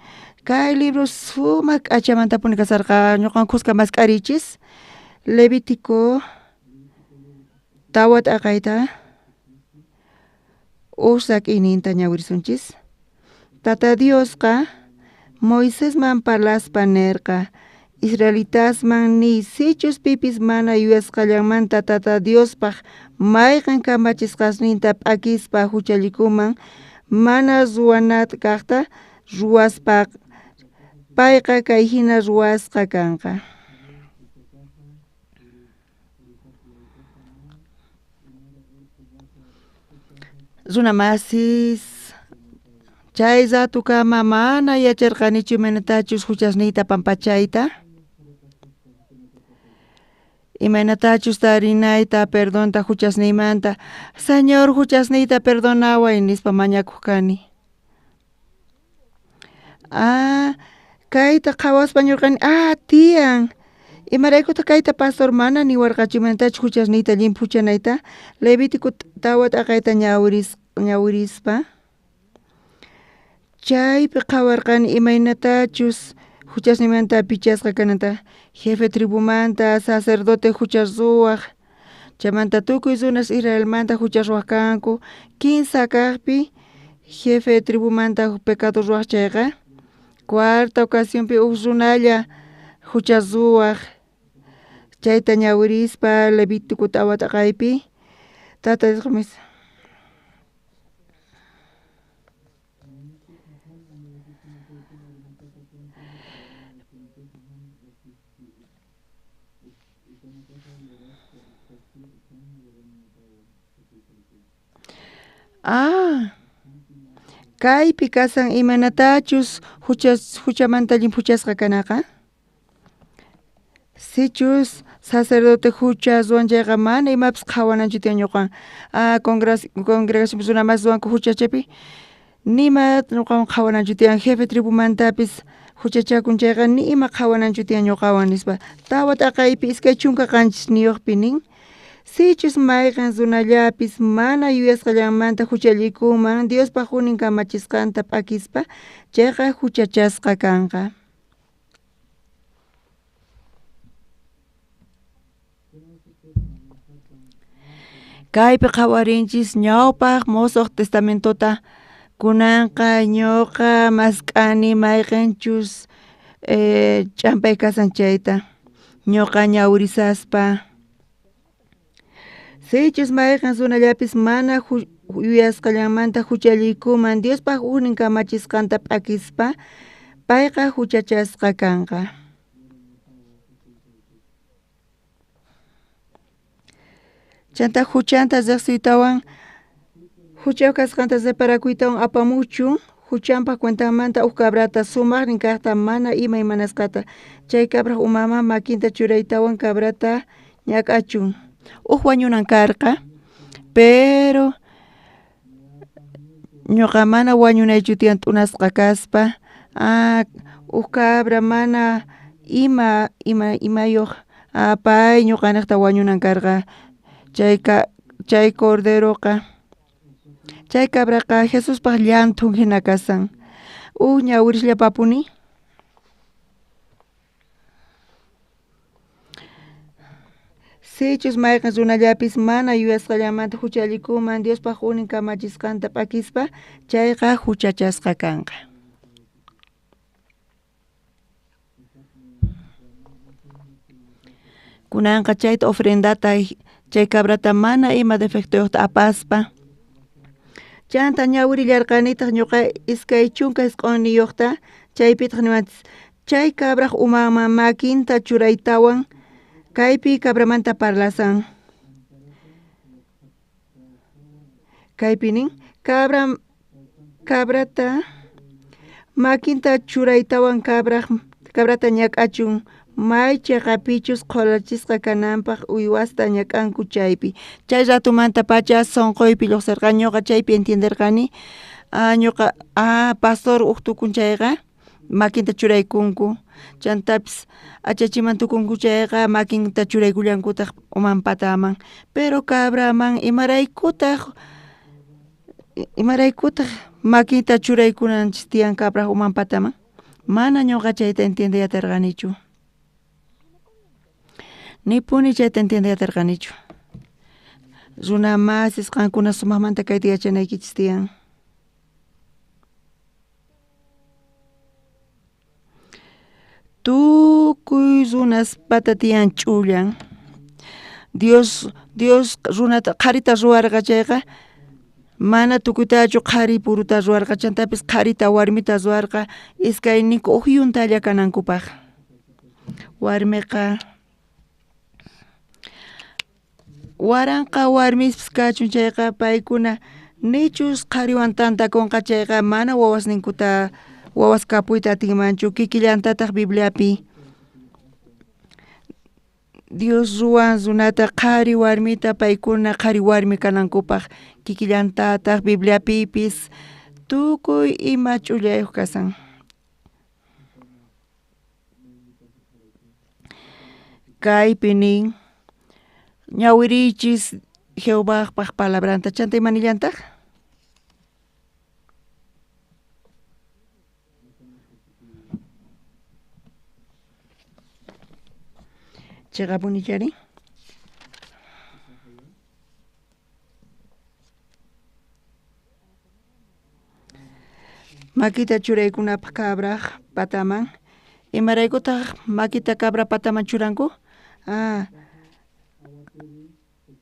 kay libro sumaj k'achamantapuni kasarqa ñuqawan khuska mask'arichis Levítico 4 t'aqayta uj sak'iyninta ñawirisunchis Tata Diosqa Moisesman parlaspa nerqa Israelitasman niy sichus pipis mana yuyasqallanmanta Tata Diospaj mayqen kamachisqasninta p'akispa juchallikuman mana ruwana kajta ruwaspa payqa kay jina ruwasqa kanqa. Runa masis chay ratukama mana yacharqanichu imaynatachus juchasniyta pampachayta imaynatachus tarinayta perdonta juchasniymanta Señor juchasniyta perdonaway nispa mañakuj kani. Ah, Kayta qhawaspa ñorqani, ah, tiyan. Imaraykutaq kayta pastor mana niwarqachu imaynatachus juchasniyta llimphuchanayta? Levítico tawa t'aqayta ñawirispa chaypi qhawarqani imaynatachus juchasninmanta pichasqa kananta. Jefe tribumanta sacerdote jucha ruwaj, chaymanta tukuy runas Israelmanta jucha ruwaj kanku. Kinsa kajpi jefe tribumanta pecado ruwaj chayqa, cuarta ocasionpi uj runalla jucha ruwaj. Chayta ñawirispa Levítico tawa t'aqaypi Tata Diosqa Ah, kaypi kasan imaynatachus juchamanta llimphuchasqa kanaqa. Sichus sacerdote jucha ruwan chayqa mana imapis qhawananchu tiyan ñuqawan. Ah, congregacionpi runa mas ruwanku jucha chaypi nima ñuqawan qhawananchu tiyan. Jefe tribumantapis juchachakun chayqa ni ima qhawananchu tiyan ñuqawan nispa. Tawa t'aqaypi 27niyuqpi nin, sichus mayqen runallapis mana yuyasqallanmanta juchallikunman Diospaj junin kamachisqanta p'akispa, chayqa juchachasqa kanqa. Kaypi qhawarinchis ñawpaj Mosoj Testamentota. Kunanqa ñuqa mask'ani mayqenchus ch'ampay kasan chayta. Ñuqa ñawirisaspa. Sichus mayqen runallapis mana yuyasqallanmanta juchallikuman Diospaj ujnin kamachisqanta p'akispa, payqa juchachasqa kanqa. Chanta juchanta riqsiytawan, juchayuq kasqanta reparakuytawan apamuchun juchanpaj cuentanmanta uj cabrata sumajnin kajta mana ima imanasqata. Chay cabraj umaman makinta churaytawan cabrata ñak'achun. Uj wañunan karqa, pero ñuqa mana wañunaychu tiyan t'unasqa kaspa. Ah, uj cabra mana ima imayuq, ah, pay ñuqanejta wañunan karqa. Chay corderoqa, chay cabraqa Jesuspaj llanthun jina kasan. Uj ñawirisllapapuni. Sichus mayqen runallapis mana yuyasqallanmanta juchallikuman Diospaj unin kamachisqanta p'akispa, chayqa juchachasqa kanqa. Kunanqa chayta ofrendata chay cabrata mana ima defectoyuqta apaspa. Chanta ñawirillarqanitaq ñuqa 29niyuqta, chaypitaq niwanchis chay cabraj umanman makinta churaytawan kaypi cabramanta parlasan. Kaypi nin cabrata makinta churaytawan cabrata ñak'achun may cheqapichus qholachisqa kananpaj uywasta ñak'anku chaypi. Chay ratumantapacha sonqoypi lluqsirqa ñuqa chaypi entienderqani. Ah, ñuqa, ah, pastor uj tukun chayqa makinta churaykunku, chantapis achachiman tukunku chayqa makinta churaykullankutaq uman pataman. Pero cabraman imaraykutaq makinta churaykunanchis tiyan cabraj uman pataman? Mana ñuqa chayta entiendey atirqanichu. Nipuni chayta entiendey atirqanichu. Runa masis qankuna sumaqmanta kayta yachanaykichis tiyan. Tukuy runaspata tiyan ch'ullan. Dios runata qharita ruwarqa chayqa mana tukuytachu qhari puruta ruwarqa, chantapis qharita warmita ruwarqa iskayninku uj yuntalla kanankupaj. Warmiqa waranqa warmispis kachun chayqa paykuna nichus qhariwan tantakunqa chayqa mana wawasninkuta wawas kapuyta atinmanchu. Kikillantataq Bibliapi Dios ruwan runata qhari warmita paykuna qhari warmi kanankupaj. Kikillantataq Bibliapipis tukuy ima ch'ullayuq kasan. Kaypi nin ñawiriychis Jehovajpaj palabranta chanta imanillantaj? Cheqapunichari? Makita churaykunapaj cabraj pataman. Imaraykutaj makita cabra pataman churanku? Ah,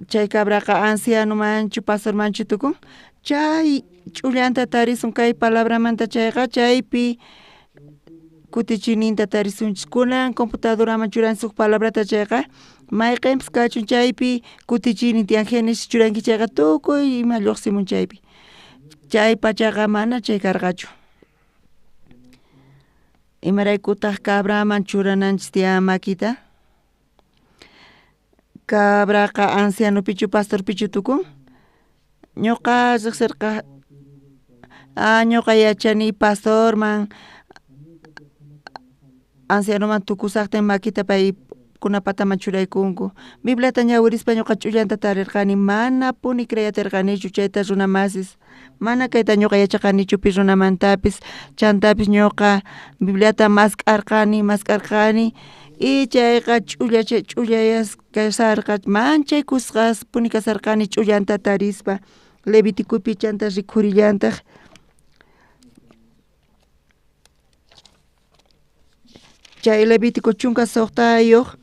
chay cabraqa ancianomanchu pastormanchu tukun? Chay ch'ullanta tarisun kay palabramanta chayqa chaypi kutichiyninta tarisunchis. Kunan computadoraman churanchis huk palabrata chayqa mayqenpis kachun chaypi kutichiynin tiyan. Génesis churanki chayqa tukuy ima lluqsimun chaypi. Chay pachaqa mana chay karqachu. Imaraykutaq cabraman churananchis tiyan makita? Cabraqa ancianopichu pastorpichu tukun? Ñuqa riqsirqa ñuqa yachani pastorman ancianoman tukusaqtin makita paykuna pataman churaykunku. Bibliata ñawirispa ñuqa ch'ullanta tarirqani manapuni creyatirqanichu chayta runa masis mana kayta ñuqa yachaqanichu pi runamantapis chantapis ñuqa Bibliata mask'arqani mask'arqani y chayqa ch'ulla ch'ullayas kasarqa manchay kusqaspuni kasarqani ch'ullanta tarispa Leviticopi chanta rikhurillantaj. Chay Levítico 16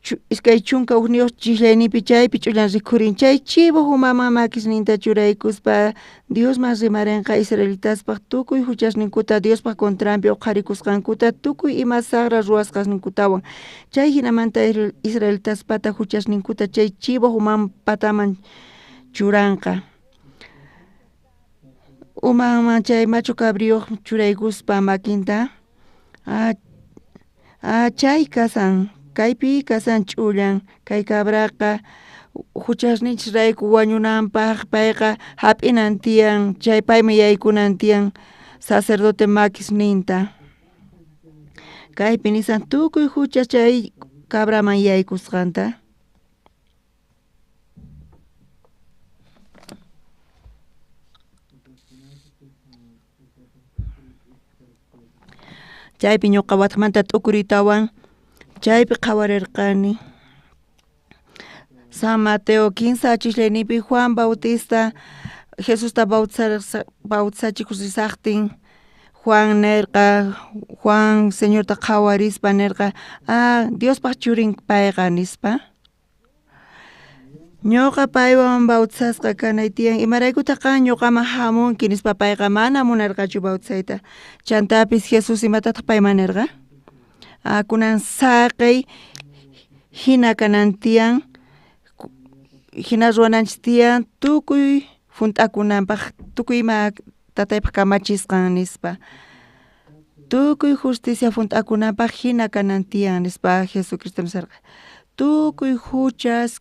21 chisllayninpi chaypi ch'ullan rikhurin chay chivo umaman makisninta churaykuspa Diosman rimarinqa israelitaspaj tukuy huchasninkuta Diospaj contranpi uqharikusqankuta tukuy ima sajra ruwasqasninkutawan chay jinamanta israelitaspata huchasninkuta chay chivo uman pataman churanqa. Umanman chay machu cabriyuq churaykuspa makinta chay kasan kaypi kasan ch'ullan kay cabraqa huchasninchisrayku wañunanpaj payqa hap'inan tiyan chay payman yaykunan tiyan sacerdote makisninta. Kaypi nisan tukuy hucha chay cabraman yaykusqanta. Chaypi ñuqa watmanta t'ukuritawan chaypi qhawarirqani. San Mateo 15 chislayninpi Juan Bautista Jesusta bautizachikusaqtin Juan nerqa Juan Señorta qhawarispa nerqa Diospaj churin payqa nispa. Ñuqa paywan bautizasqa kanay tiyan imaraykutaq qan ñuqaman hamunki nispa payqa mana munarqachu bautizayta. Chantapis Jesús imatataq payman nerqa? Kunan saqey hina kanan tiyan hina ruwananchis tiyan tukuy junt'akunanpaj tukuy ima tataypaj kamachisqan nispa. Tukuy justicia junt'akunanpaj hina kanan tiyan nispa Jesucristo nisarqa. Tukuy huchas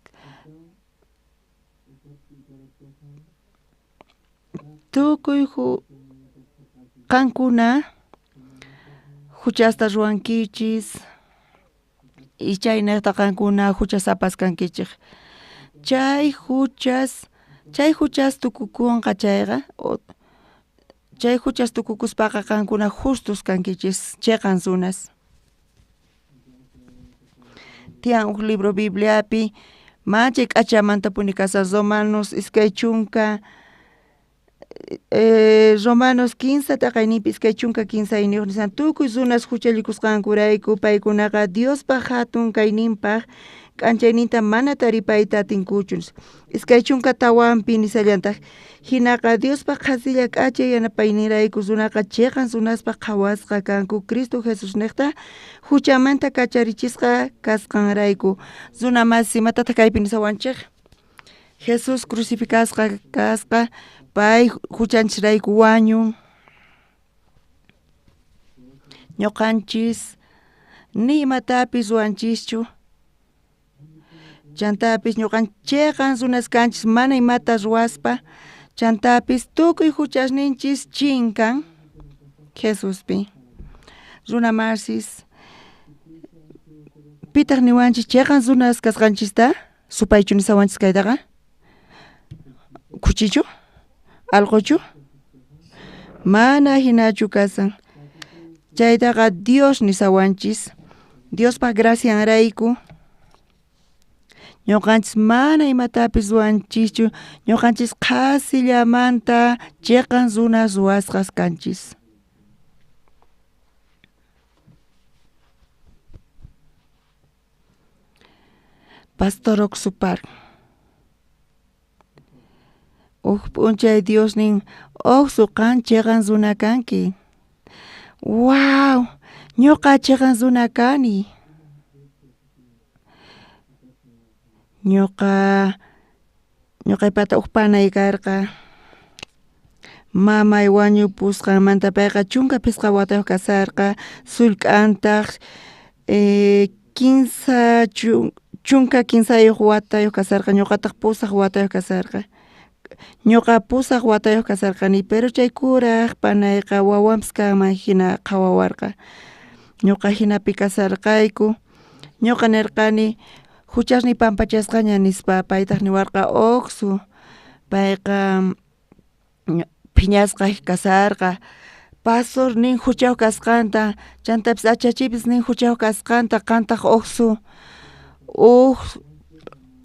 tukuy qankuna huchasta ruwankichis y chaynejta qankuna huchasapas kankichej. Chay huchas tukukunqa chayqa chay huchas tukukuspaqa qankuna justos kankichis cheqan runas. Tiyan huk libro Bibliapi manchay k'achamantapuni kashan Romanos 20 Romanos 15 t'aqayninpi 23 nisan tukuy runas huchallikusqankurayku paykunaqa Diospaj hatun kayninpaj k'anchayninta mana taripayta atinkuchu. 24 nisallantaq hinaqa Diospaj qhasilla k'acha yanapayninrayku runaqa chiqan runaspaj qhawasqa kanku Cristo Jesusniqta huchamanta kacharichisqa kasqanrayku. Runa masi imatataq kaypi nisawanchik? Jesús crucificasqa kasqa pay huchanchisrayku wañun. Ñuqanchis ni imatapis ruwanchischu. Chantapis ñuqanchis chiqan runas kanchis mana imata ruwaspa chantapis tukuy huchasninchis chinkan Jesuspi. Runa masis Pitaq niwanchis cheqan runas kasqanchista? Supaychu nisawanchis kaytaqa? Khuchichu? Alqochu? Mana hinachu kasan. Chaytaqa Dios nisawanchis. Diospaq gracianrayku. Ñuqanchis mana imatapis ruwanchischu, ñuqanchis qhasillamanta cheqan runas ruwasqas kanchis. Pastor Oxupar. Uj p'unchay Dios nin, Oxu qan cheqan runa kanki. Wow, ñuqa cheqan runa kani. Ñuqaypata uj panay karqa. Mamay wañupusqanmanta payqa 15 watayuq kasarqa, sullk'antaq 13 watayuq kasarqa, ñuqataq 8 watayuq kasarqa. Ñuqa 8 watayuq kasarqani, pero chay kuraq panayqa wawanpis kanman hina qhawawarqa. Ñuqa hinapi kasarqayku. Ñuqa nirqani huchasniy pampachasqaña nispa, paytaq niwarqa Oxu. Payqa phiñasqa kasarqa. Pastor nin huchayuq kasqanta, chantapis achachipis nin huchayuq kasqanta, qantaq Oxu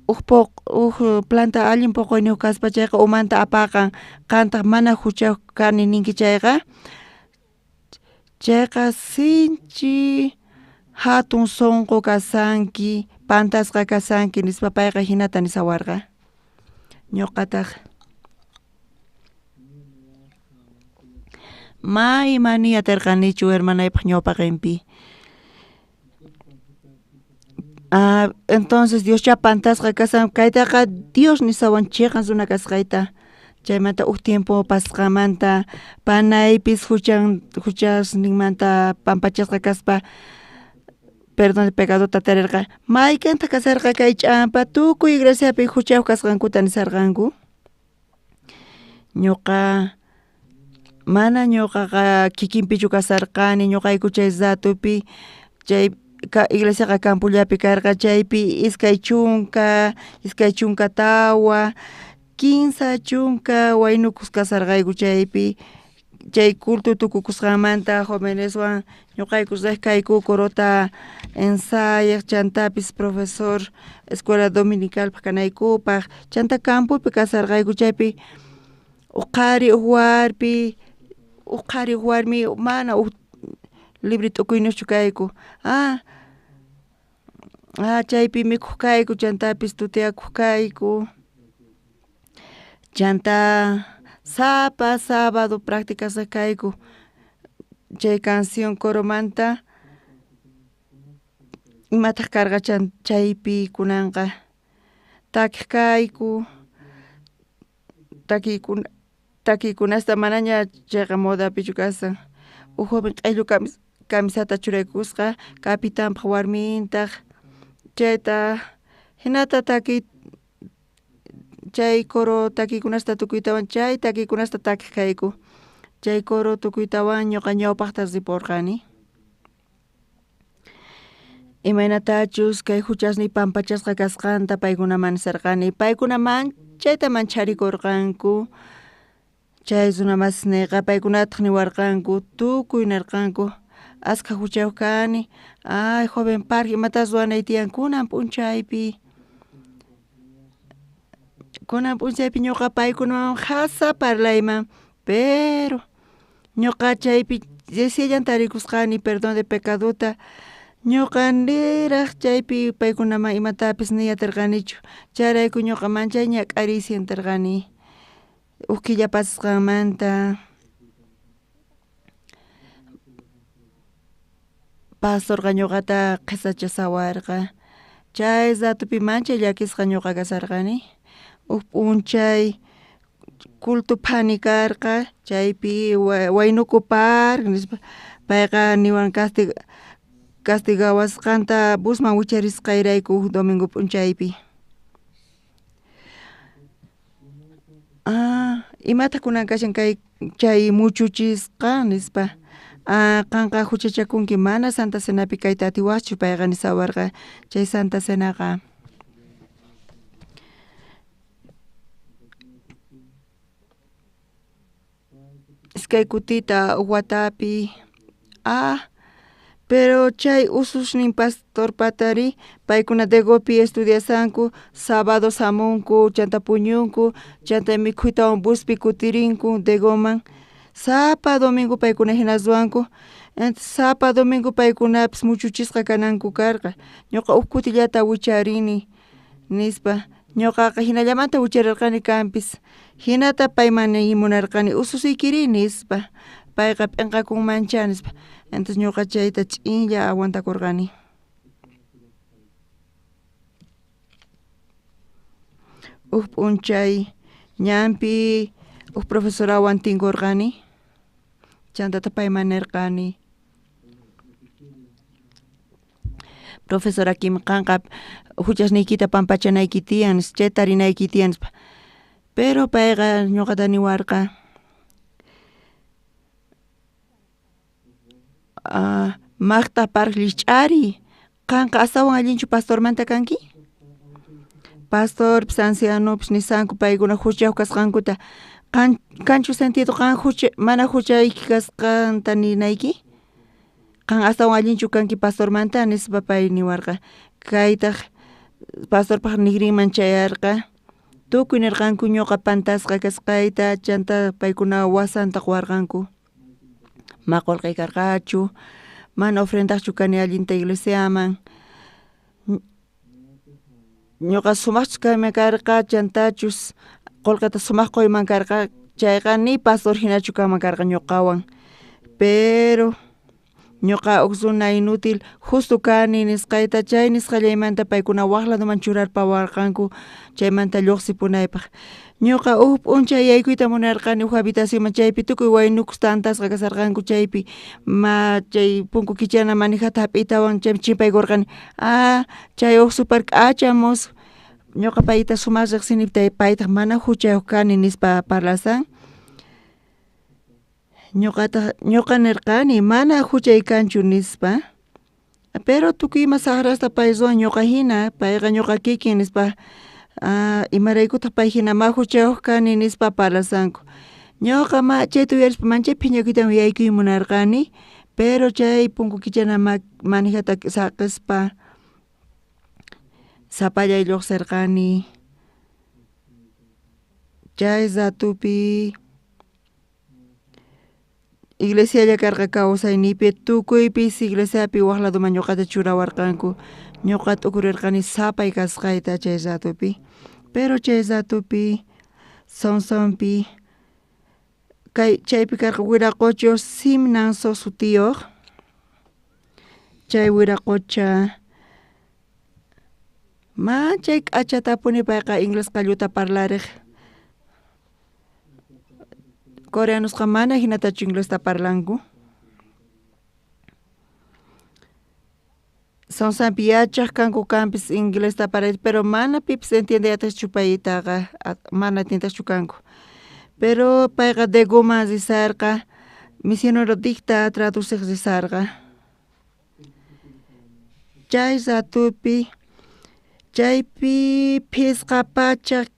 uj planta allin poqoyniyuq kaspa chayqa umanta apaqan, qantaq mana huchayuq kani ninki chayqa, chayqa sinchi hatun sunqu kasanki, pantasqa kasanki nispa payqa hinata nisawarqa. Ñuqataq ma ima niy atirqanichu hermanaypaq ñawpaqinpi. Entonces Dioschá pantasqa kasan, kaytaqa Dios nisawan cheqan runa kasqayta. Chaymanta uj tiempo pasqanmanta panaypis huchasninmanta pampachasqa kaspa perdón de pecadota tarirqa. Maykantaq kasarqa kay ch'ampa tukuy iglesiapi huchayuq kasqankuta nisarqanku. Ñuqa mana ñuqaqa kikinpichu kasarqani, ñuqayku chay ratupi chay iglesiaqa campollapi karqa, chaypi 24, 30 waynukus kasarqayku chaypi. Chay culto tukukusqanmanta joveneswan ñuqayku riq kayku corota ensayaq, chantapis profesor escuela dominicalpaq kanaykupaq, chanta campopi kasarqayku chaypi uj qhari uj warmi, uj qhari uj warmi mana uj libre t'ukuyniyuqchu kayku. Chaypi mikhuq kayku, chantapis tutiyakuq kayku. Chanta sapa sábado practicasaq kayku chay canción coromanta. Imataq karqa chaypi kunanqa takiq kayku, takiykunasta manaña chayqa modapichu kasan. Uj joven q'ellu camisata churaykusqa, capitanpaq warmintaq, chayta hinata takiy chay coro takiykunasta tukuytawan chay takiykunasta takiq kayku. Chay coro tukuytawan ñuqa ñawpaqta riporqani. Imaynatachus kay huchasniy pampachasqa kasqanta paykunaman nisarqani. Paykuna manchayta mancharikurqanku. Chay runa masisniyqa paykunataq niwarqanku, tukuy nirqanku, askha huchayuq kani, ay joven Park imata ruwanay tiyan kunan p'unchaypi. Kunan p'unchaypi ñuqa paykunawan jasa parlayman, pero ñuqa chaypi reciellan tarikusqani perdón de pecadota, ñuqa niraq chaypi paykunaman imatapis niy atirqanichu, chayrayku ñuqa manchay ñak'ariy sienterqani. Uj killa pasasqanmanta pastorqa ñuqata qhisachasawarqa. Chay ratupi manchay llakisqa ñuqa kasarqani. Uj p'unchay culto phani karqa, chaypi waynuku Park nispa payqa niwan castigawasqanta busman wicharisqayrayku uj domingo p'unchaypi. Imataq kunan kashan kay chay muchuchisqa nispa. Qanqa juchachakunki mana Santa Cenapi kayta atiwajchu payqa nisawarqa chay Santa Cenaqa. Iskay kutita uj watapi pero chay ususnin pastorpatari paykuna Degopi estudiasanku sábado jamunku chanta puñunku chanta mikhuytawan buspi kutirinku Degoman sapa domingo paykuna jina ruwanku sapa domingo paykunapis muchuchisqa kananku karqa ñuqa uj kutillata wicharini nispa ñuqaqa jinallamanta wicharerqani kanpis jinata payman niy munarqani ususiykirí nispa payqa p'enqakunmanchá nispa entonces ñuqa chayta ch'inlla aguantakurqani. Uj p'unchay ñanpi uj profesorawan tinkurqani chantataq payman nirqani profesora Kim qanqa juchasniykita pampachanayki tiyan chay tarinayki tiyan nispa pero payqa ñuqata niwarqa maqta parllich'ari qanqa astawan allinchu pastormanta kanki pastorpis ancianopis nisanku paykuna juchayuq kasqankuta qan kanchu sentido qan jucha mana juchayki kasqanta ninayki qan astawan allinchu kanki pastormanta nispa pay niwarqa kaytaq pastorpaq nigrinman chayarqa tukuy nirqanku ñuqa pantasqa kasqayta chanta paykuna wasanta quwarqanku ma qullqiy karqachu mana ofrendaqchu kani allinta iglesiaman ñuqa sumaqchus kayman karqa chantachus qullqita sumaq quyman karqa chayqa ni pastor jinachu kanman karqa ñuqawan pero ñuqa uj runa inútil justo kani nisqayta chay nisqallaymanta paykuna waj ladoman churarpawarqanku chaymanta lluqsipunaypaq ñuqa uj p'unchay yaykuyta munarqani uj habitacionman chaypi tukuy waynukus tantasqa kasharqanku chaypi ma chay punku kichana manijata jap'iytawan chaypi chimpaykurqani chay uj super k'acha mozo ñuqa payta sumaq riqsini paytaq mana juchayuq kani nispa parlasan ñuqataq ñuqa nirqani mana juchay kanchu nispa pero tukuy ima saqrasta pay ruwan ñuqa jina payqa ñuqa kikin nispa imaraykutaq pay jina ma juchayuq kani nispa parlasanku ñuqa ma chayta uyarispa manchay phiñakuytawan yaykuy munarqani pero chay punku kichana manijata saqispa sapallay lluqsirqani chay ratupi iglesialla karqa kawsayniypi tukuypis iglesiapi waj ladoman ñuqata churawarqanku ñuqa t'ukurirqani sapay kasqayta chay ratupi pero chay ratupi Sonsonpi kay chaypi karqa wiraqocho Simnanso sutiyuq chay wiraqocha manchay k'achatapuni payqa inglés qalluta parlariq coreanosqa mana jinatachu inglesta parlanku Sonsanpi yachaq kanku kanpis inglesta parlayta pero mana pipis entiendey atiqchu paytaqa mana entiendeqchu kanku pero payqa Degoman risarqa misionero Dicta traduciq risarqa chay ratupi chaypi phisqa pachak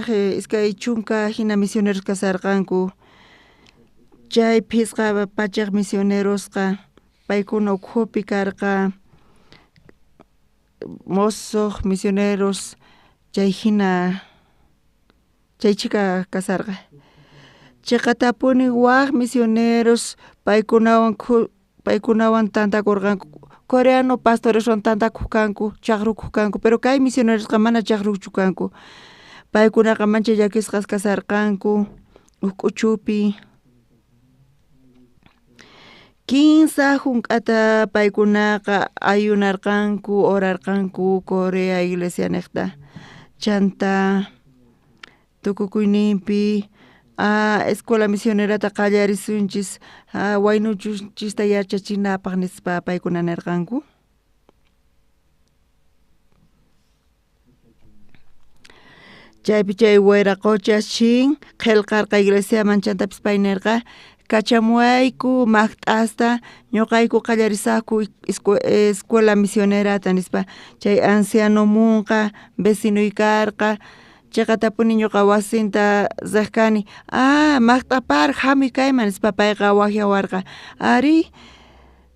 20 jina misioneros kasharqanku chay 500 misionerosqa paykuna ukhupi karqa mosoq misioneros chay jina chay chhika kasharqa cheqatapuni waj misioneros paykunawan tantakurqanku coreano pastoreswan tantakuq kanku chaqrukuq kanku pero kay misionerosqa mana chaqruqchu kanku paykunaqa manchay llakisqas kasharqanku uj k'uchupi 3 junk'ata paykunaqa ayunarqanku orarqanku Corea iglesia niqta chanta tukukuyninpi escuela misionerata qallarisunchis waynuchunchista yachachinapaq nispa paykuna nirqanku chaypi chay wiraqocha Shin qillqarqa iglesiaman chantapis pay nirqa Kachamuwayku majt'asta ñoqayku qallarisajku escuela misionerata nispa, chay ancianomunqa vecinoy karqa cheqatapuni ñoqa wasinta rej kani, ah majt'a par jamuy kayman nispa payqa wajyawarqa, arí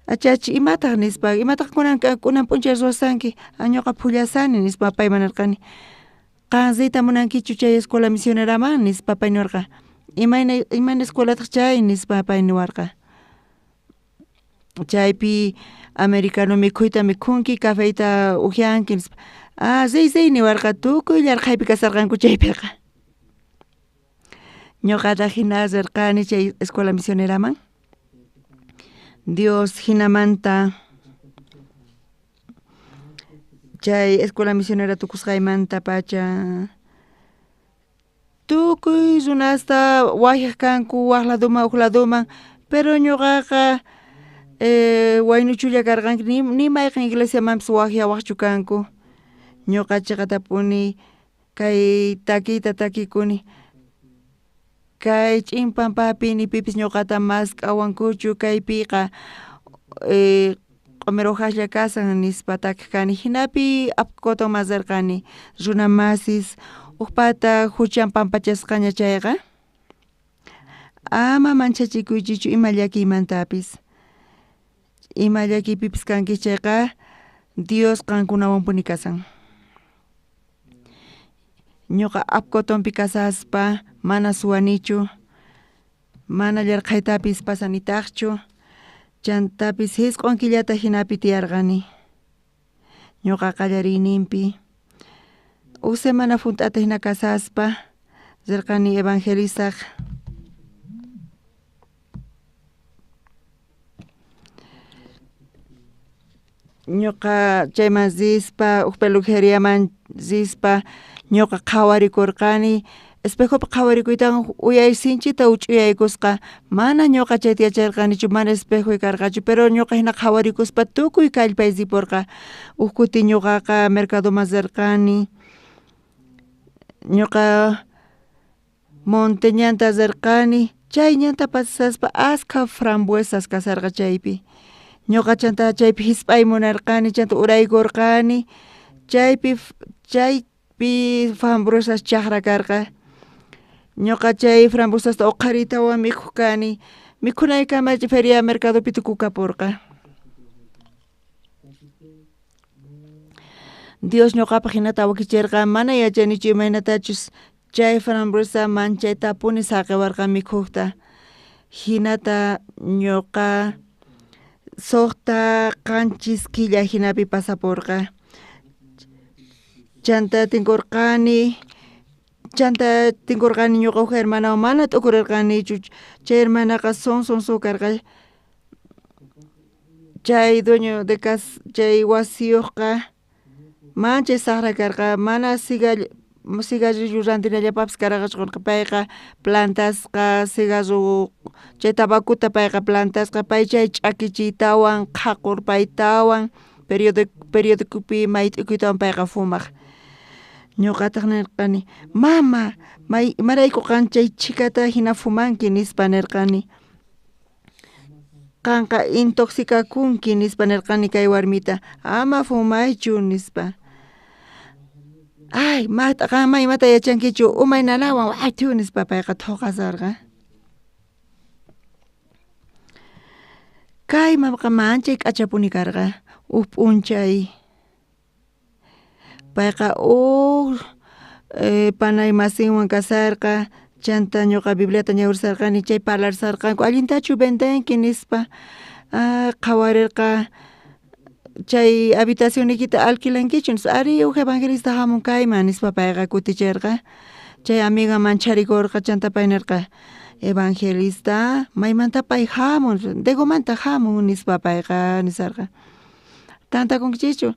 achachi imataj nispa imataj kunan p'unchay ruwashanki a ñoqa phullashani nispa payman nerqani, qan riyta munankichu chay escuela misioneraman nispa pay niwarqa, imayna imayna escuelataj chay nispa pay niwarqa, chaypi americano mikhuyta mikhunki cafeyta upianki nispa ah riy riy niwarqa tukuy yarqhaypi kasharqanku chaypeqa. Ñoqataj jina rerqani chay escuela misioneraman Dios jinamanta chay escuela misionera tukusqaymantapacha tukuy runasta wajyaj kanku waj ladoman uj ladoman pero ñoqaqa waynuchulla karqanki ni mayqen iglesiamanpis wajyawajchu kanku ñoqa cheqatapuni kay takiyta takikuni kay ch'in pampapi ni pipis ñoqata mask'awankuchu kaypiqa q'omer hojaslla kashan nispa takej kani jinapi Apcotoman rerqani runa masis ujpata juchan pampachasqaña chayqa ama manchachikuychikchu ima llakiymantapis ima llakiypipis kanki chayqa Dios qankunawanpuni kashan. Ñoqa Apcotonpi kashaspa mana suwanichu mana yarqhaytapis pasanitajchu chantapis jisq'on killata jinapi tiyarqani ñoqa qallariyninpi uj semana junt'ata jina kashaspa rerqani evangelizaj ñoqa chayman rispa uj peluqueriaman rispa ñoqa qhawarikorqani espejopi qhawarikuytawan uyay sinchita uch'uyaykusqa mana ñoqa chayta yacharqanichu mana espejoy karqachu pero ñoqa jina qhawarikuspa tukuy kallpay riporqa uj kuti ñoqaqa mercadoman rerqani ñoqa monte ñanta rerqani chay ñanta pasaspa askha frambuesas kasharqa chaypi ñoqa chanta chaypi jisp'ay munarqani chanta uraykorqani chaypi chaypi frambuesas chajra karqa ñoqa chay frambuesasta oqhariytawan mikhuj kani mikhunaykama feria mercadopi tukukaporqa. Dios ñoqapaj jinata wakicherqa mana yachanichu imaynatachus chay frambuesa manchaytapuni saqewarqa mikhujta jinata ñoqa sojta qanchis killa jinapi pasaporqa chanta tinkorqani ñoqa uj hermanawan mana t'ukurerqanichu chay hermanaqa sonso karqa chay dueño de casa chay wasiyojqa manchay sajra karqa mana cigarrillo rantinallapapis karqachu payqa plantasqa cigarro chay tabacuta payqa plantasqa pay chay ch'akichiytawan qhaqorpaytawan periodicopi mayt'ikuytawan payqa fumaj ñoqataj nerqani mama imarayku qan chay chhikata jina fumanki nispa nerqani qanqa intoxicakunki nispa nerqani kay warmita ama fumaychu nispa ay mata qan ma imata yachankichu umay nanawan waythu nispa payqa thoqasarqa. Kay mamaqa manchay k'achapuni karqa uj p'unchay payqa uj panay masinwan kasharqa chanta ñoqa Bibliata ñawirisharqani chay parlarisharqanku allintachu vendenki nispa qhawarerqa chay habitacionniykita alquilankichu nispa arí uj evangelista jamun kayman nispa payqa kuticherqa chay amiga mancharikorqa chanta pay nerqa evangelista maymanta pay jamun Degomanta jamun nispa payqa nisarqa tantakunkichikchu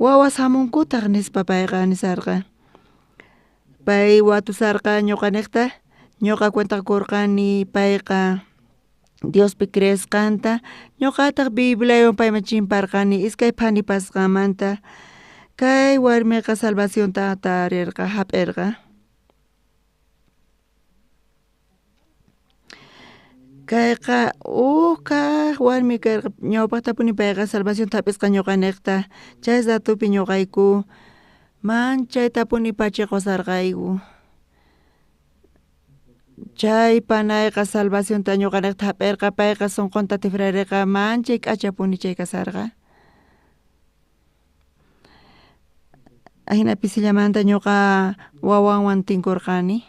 wawas jamunkutaj nispa payqa nisarqa pay watusarqa ñoqanejta ñoqa cuenta qorqani payqa Diospi creesqanta ñoqataj Bibliawan payman chimparqani iskay phani pasqanmanta kay warmeqa salvacionta tarerqa jap'erqa. Kayqa uj kaj warmi karqa ñawpajtapuni payqa salvacionta jap'isqa ñoqanejta, chay ratopi ñoqayku manchaytapuni pachiqosarqayku. Chay panayqa salvacionta ñoqanejta jap'erqa, payqa sonqonta tijrareqa manchay k'achapuni chay kasarqa. Ajina pisillamanta ñoqa wawanwan tinkorqani.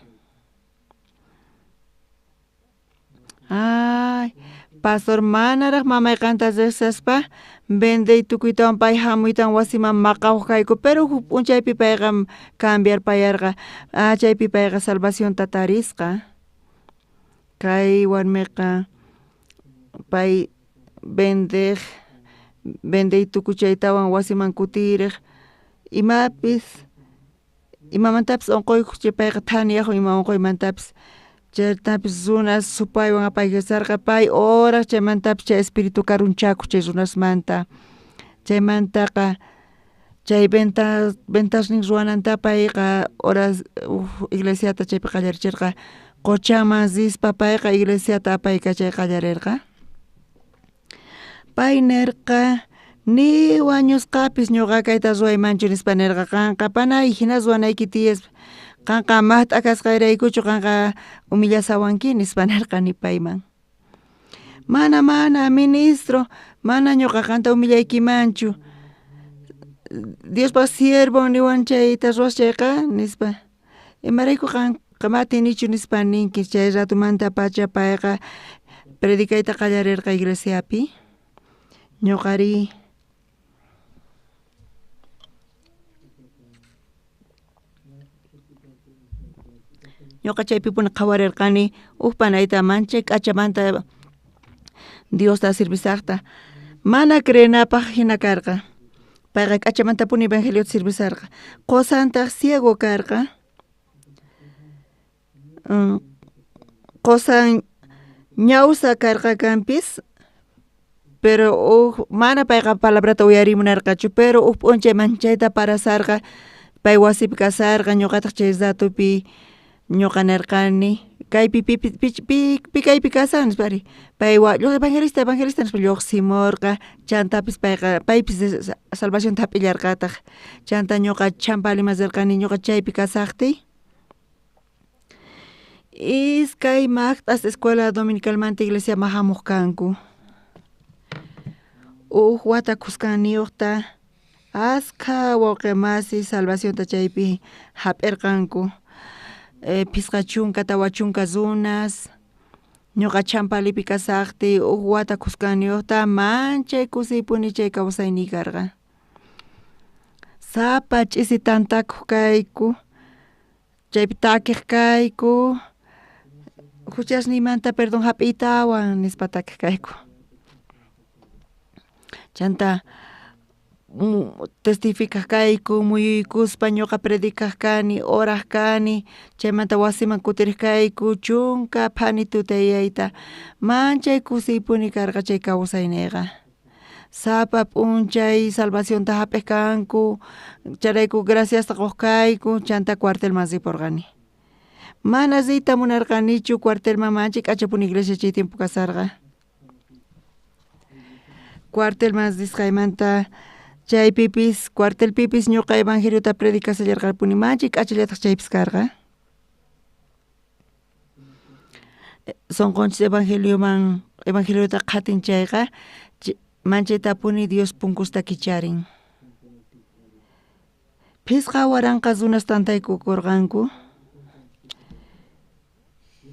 Ay, pastor manaraj mamay qanta rejsaspa vendey tukuytawan pay jamuytawan wasiman maqawaj kayku, pero juk p'unchaypi payqa cambiarpayarqa, ah chaypi payqa salvacionta tarisqa. Kay warmeqa pay vendej, vendey tukuchaytawan wasiman kutirej, imapis imamantapis onqoykoj chay payqa thaniyajun ima onqoymantapis, chaytapis runas supaywan apaykacharqa pay oraj chaymantapis chay espiritu karunchakoj chay runasmanta, chaymantaqa chay venta ventasnin ruwananta payqa horas uj iglesiata chaypi qallaricherqa qochaman rispa payqa iglesiata apaykachay qallarerqa. Pay nerqa ni wañusqapis ñoqa kayta ruwaymanchu nispa nerqa qanqa panay jina ruwanayki tiyas qanqa majt'a kasqayraykuchu qanqa humillasawanki nispa nerqani payman. Mana mana ministro mana ñoqa qanta humillaykimanchu Diospaj siervon niwan chayta ruwas chayqa nispa imarayku qanqa ma atinichu nispa ninki chay ratomantapacha payqa predicayta qallarerqa iglesiapi ñoqarí ñoqa chaypipuni qhawarerqani uj panayta manchay k'achamanta Diosta sirvisajta mana creenapaj jina karqa payqa k'achamantapuni evangeliota sirvisarqa qosantaj ciego karqa qosan ñawsa karqa kanpis pero uj mana payqa palabrata uyariy munarqachu pero uj p'unchay manchayta parasarqa pay wasipi kasarqa ñoqataj chay ratopi ñoqa nerqani kaypi pi pi pi kaypi kasan nispari pay evangelista evangelista nispa llojsimorqa chantapis payqa paypis salvacionta jap'illarqataj chanta ñoqa Champaliman rerqani ñoqa chaypi kasajtiy iskay majt'as escuela dominicalmanta iglesiaman jamoj kanku uj wata khuskanniyojta askha wawqe masi salvacionta chaypi jap'erqanku 50 40 runas ñoqa Champalipi kasajtiy uj wata khuskanniyojta manchay kusiypuni chay kawsayniy karqa sapa ch'isi tantakoj kayku chaypi takej kayku juchasniymanta perdón jap'iytawan nispa takej kayku chanta testificaj kayku muyuykuspa ñoqa predicaj kani oraj kani chaymanta wasiman kutirej kayku chunka phani tutayayta manchay kusiypuni karqa chay kawsayneyqa sapa p'unchay salvacionta jap'ej kanku chayrayku graciasta qoj kayku chanta cuartelman riporqani mana riyta munarqanichu cuartelman manchay k'achapuni iglesia chay tiempo kasarqa cuartelman risqaymanta chaypipis cuartelpipis ñoqa evangeliota predicasallarqapuni manchay k'achallataj chaypis karqa sonqonchis evangelioman evangeliota qhatin chayqa manchaytapuni Dios punkusta kicharin 5000 runas tantaykukorqanku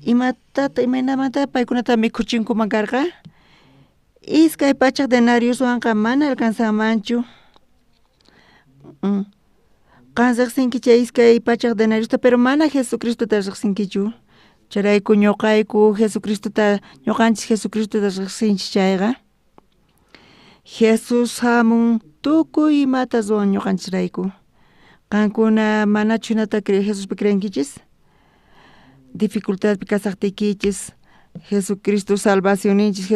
imatata imaynamanta paykunata mikhuchinkuman karqa 200 denarioswanqa mana alcanzanmanchu qan rejsinki chay 200 denariosta pero mana Jesucristota rejsinkichu chayrayku ñoqayku Jesucristota ñoqanchis Jesucristota rejsinchis chayqa Jesús jamun tukuy imata ruwan ñoqanchisrayku qankuna manachu jinata Jesuspi creenkichis dificultadpi kasajtiykichis Jesucristo salvacionninchis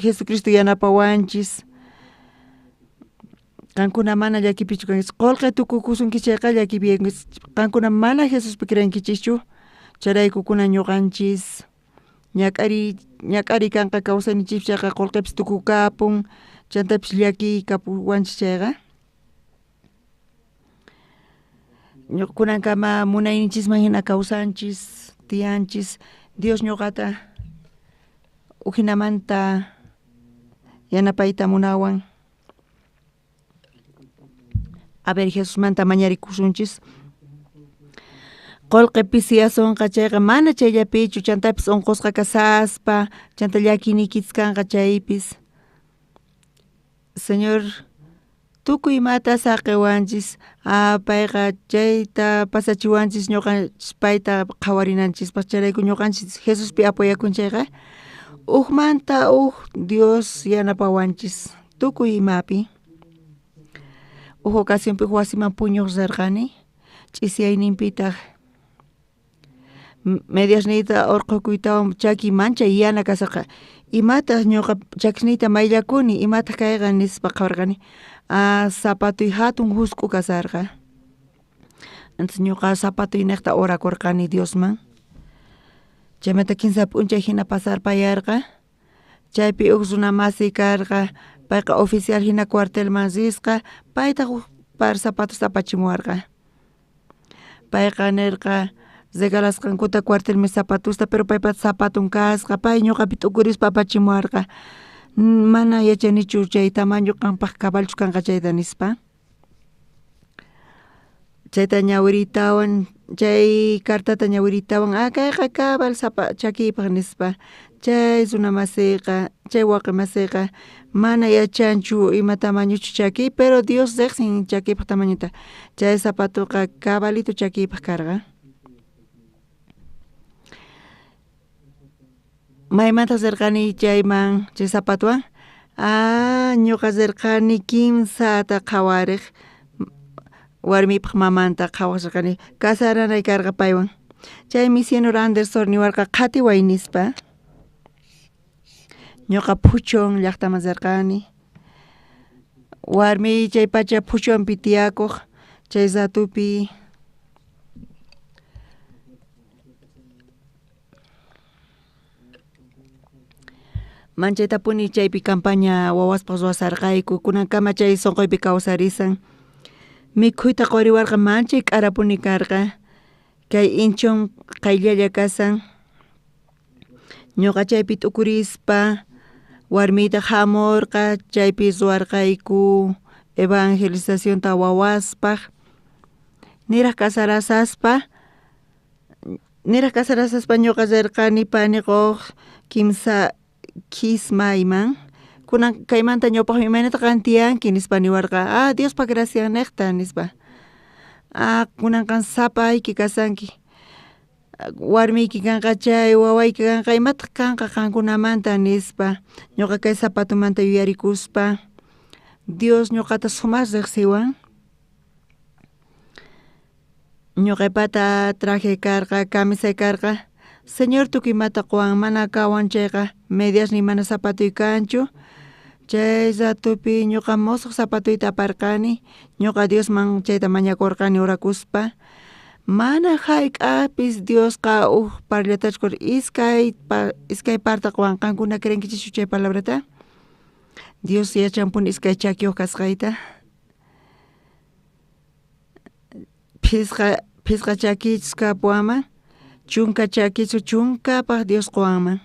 Jesucristo yanapawanchis qankuna mana llakipichu kankichis qolqe tukukusunkichis chayqa llakipi yaykunkichis qankuna mana Jesuspi creenkichischu chayrayku kunan ñoqanchis Ñak'ariy ñak'ariy kanqa kawsayninchikpi chayqa qolqepis tukukapun chantapis llakiy kapuwanchis chayqa. Kunankama munayninchisman hina kawsanchis tiyanchis Dios ñuqata ujinamanta yanapayta munawan. A ver Jesusmanta mañarikusunchis. Qolqe pisiyasonqa chayqa mana chayllapichu chantapis unqusqa kasaspa chanta llakiyniykichis kanqa chaypis. Señor tukuy imata saqewanchis a payqa chayta pasachiwanchis ñuqanchis payta qhawarinanchispaq chayrayku ñuqanchis Jesuspi apoyakun chayqa ujmanta uj Dios yanapawanchis tukuy imapi. Uj ocasionpi uj wasiman puñuq rirqani ch'isiyayninpitaq mediasniyta urqhukuytawan chakiy manchay yana kasharqa imataq ñuqa chakisniyta mayllakuni imataq kayqa nispa qhawarqani a zapatuy hatun jusk'u kasharqa entonces ñuqa zapatuynejta orakurqani Diosman chaymanta kinsa p'unchay hina pasarpayarqa chaypi uj runa masiy karqa payqa oficial hina cuartelman risqa paytaq uj par zapatosta apachimuwarqa payqa nerqa regalasqankuta cuartelman zapatosta pero paypata zapatun kasqa pay ñuqapi t'ukurispa apachimuwarqa mana yachanichu chay tamaño qanpaq cabalchu kanqa chayta nispa. Chayta ñawiriytawan chay cartata ñawiriytawan ah kayqa cabal chakiypaq nispa chay runa masiyqa chay wawqi masiyqa mana yachanchu ima tamañochus chakiy pero Dios riqsin chakiypaq tamañota chay zapatoqa cabalito chakiypaq karqa. Maymantaq rirqani chayman chay zapatowan ah ñuqa rirqani kimsata qhawarej warmipaq mamanta qhawaq rirqani casaranay karqa paywan chay misionero Anderson niwarqa qhatiway nispa. Ñuqa Phuchon llaqtaman rirqani warmiy chay pacha Phuchonpi tiyakuq chay ratupi manchaytapuni chaypi campaña wawaspaq ruwasarqayku kunankama chay sunquypi kawsarisan mikhuyta quriwarqa manchay k'arapuni karqa kay Inchon qayllalla kasan ñuqa chaypi t'ukurispa warmiytaq hamurqa chaypi ruwarqayku evangelizacionta wawaspaq niraq casarasaspa ñuqa rirqani paniquq kimsa Kismayman kunan kaymanta ñawpaqman imaynata qan tiyanki nispa niwarqa ah Diospa graciannejta nispa ah kunan qan sapayki kasanki warmiyki kanqa chay wawayki kanqa imataq kanqa qankunamanta nispa ñuqa kay zapatomanta yuyarikuspa Dios ñuqata sumaq riqsiwan ñuqaypata traje karqa camisay karqa Señor tukuy imata quwan mana kawan chayqa mediasniy mana zapatoy kanchu chay ratupi ñuqa musuq zapatuyta aparqani ñuqa Diosman chayta mañakurqani orakuspa mana jayk'apis Diosqa uj parllatachu iskay parta quwan qankuna creenkichischu chay palabrata Dios yachanpuni iskay chakiyuq kasqayta phisqa chakiychus kapuwanman chunka chakichu chunkapaq Dios quwanman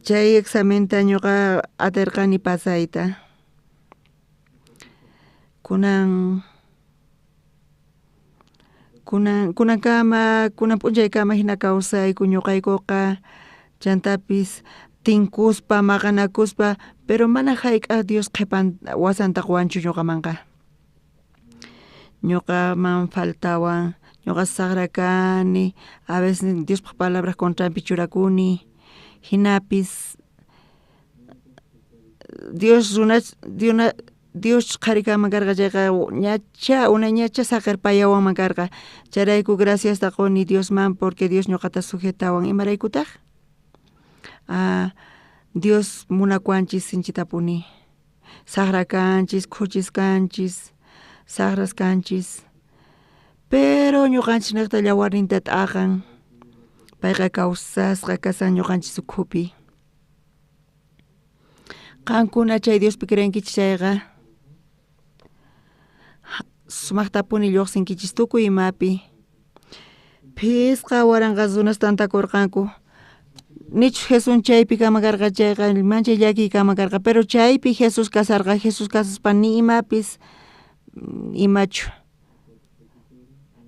chay examenta ñuqa atirqani pasayta kunan kunankama kunan p'unchaykama hina kawsayku ñuqaykuqa chantapis tinkuspa maqanakuspa pero mana jayk'aq Dios qhipan wasanta quwanchu ñuqamanqa ñuqaman faltawan ñuqa saqra kani a veces Diospaq palabra contranpi churakuni jinapis Dios Dios qhari kanman karqa chayqa ñacha unayñacha saqerpayawanman karqa chayrayku graciasta quni Diosman porque Dios ñuqata sujetawan imaraykutaq Dios munakuwanchis sinchitapuni saqra kanchis khuchis kanchis saqras kanchis pero ñuqanchis niqta llawarninta t'aqan Payqa kawsasqa kashan ñuqanchis ukhupi. Qankuna chay Diospi creenkichis chayqa sumaqtapuni lluqsinkichis tukuy imapi. 5000 runas tantakurqanku. Nichus Jesús chaypi kama karqa chayqa manchay llakiy kama karqa, pero chaypi Jesús kasarqa, Jesús kasaspa ni imapis imachu.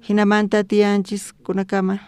Jinamanta tiyanchis kunakama.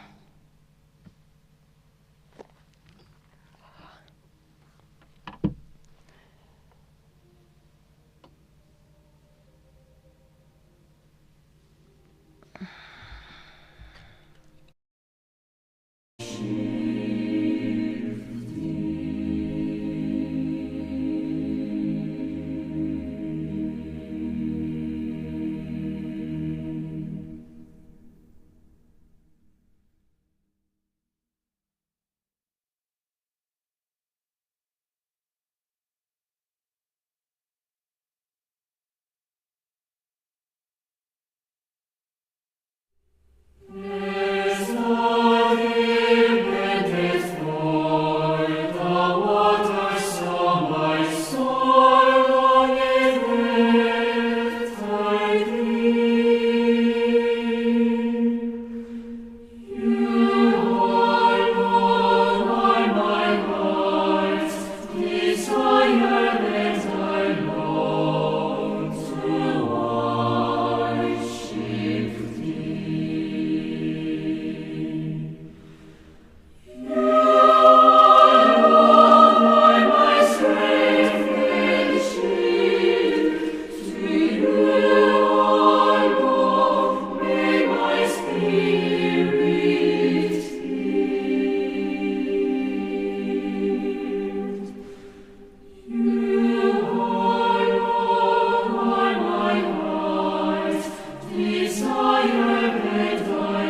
Desire and I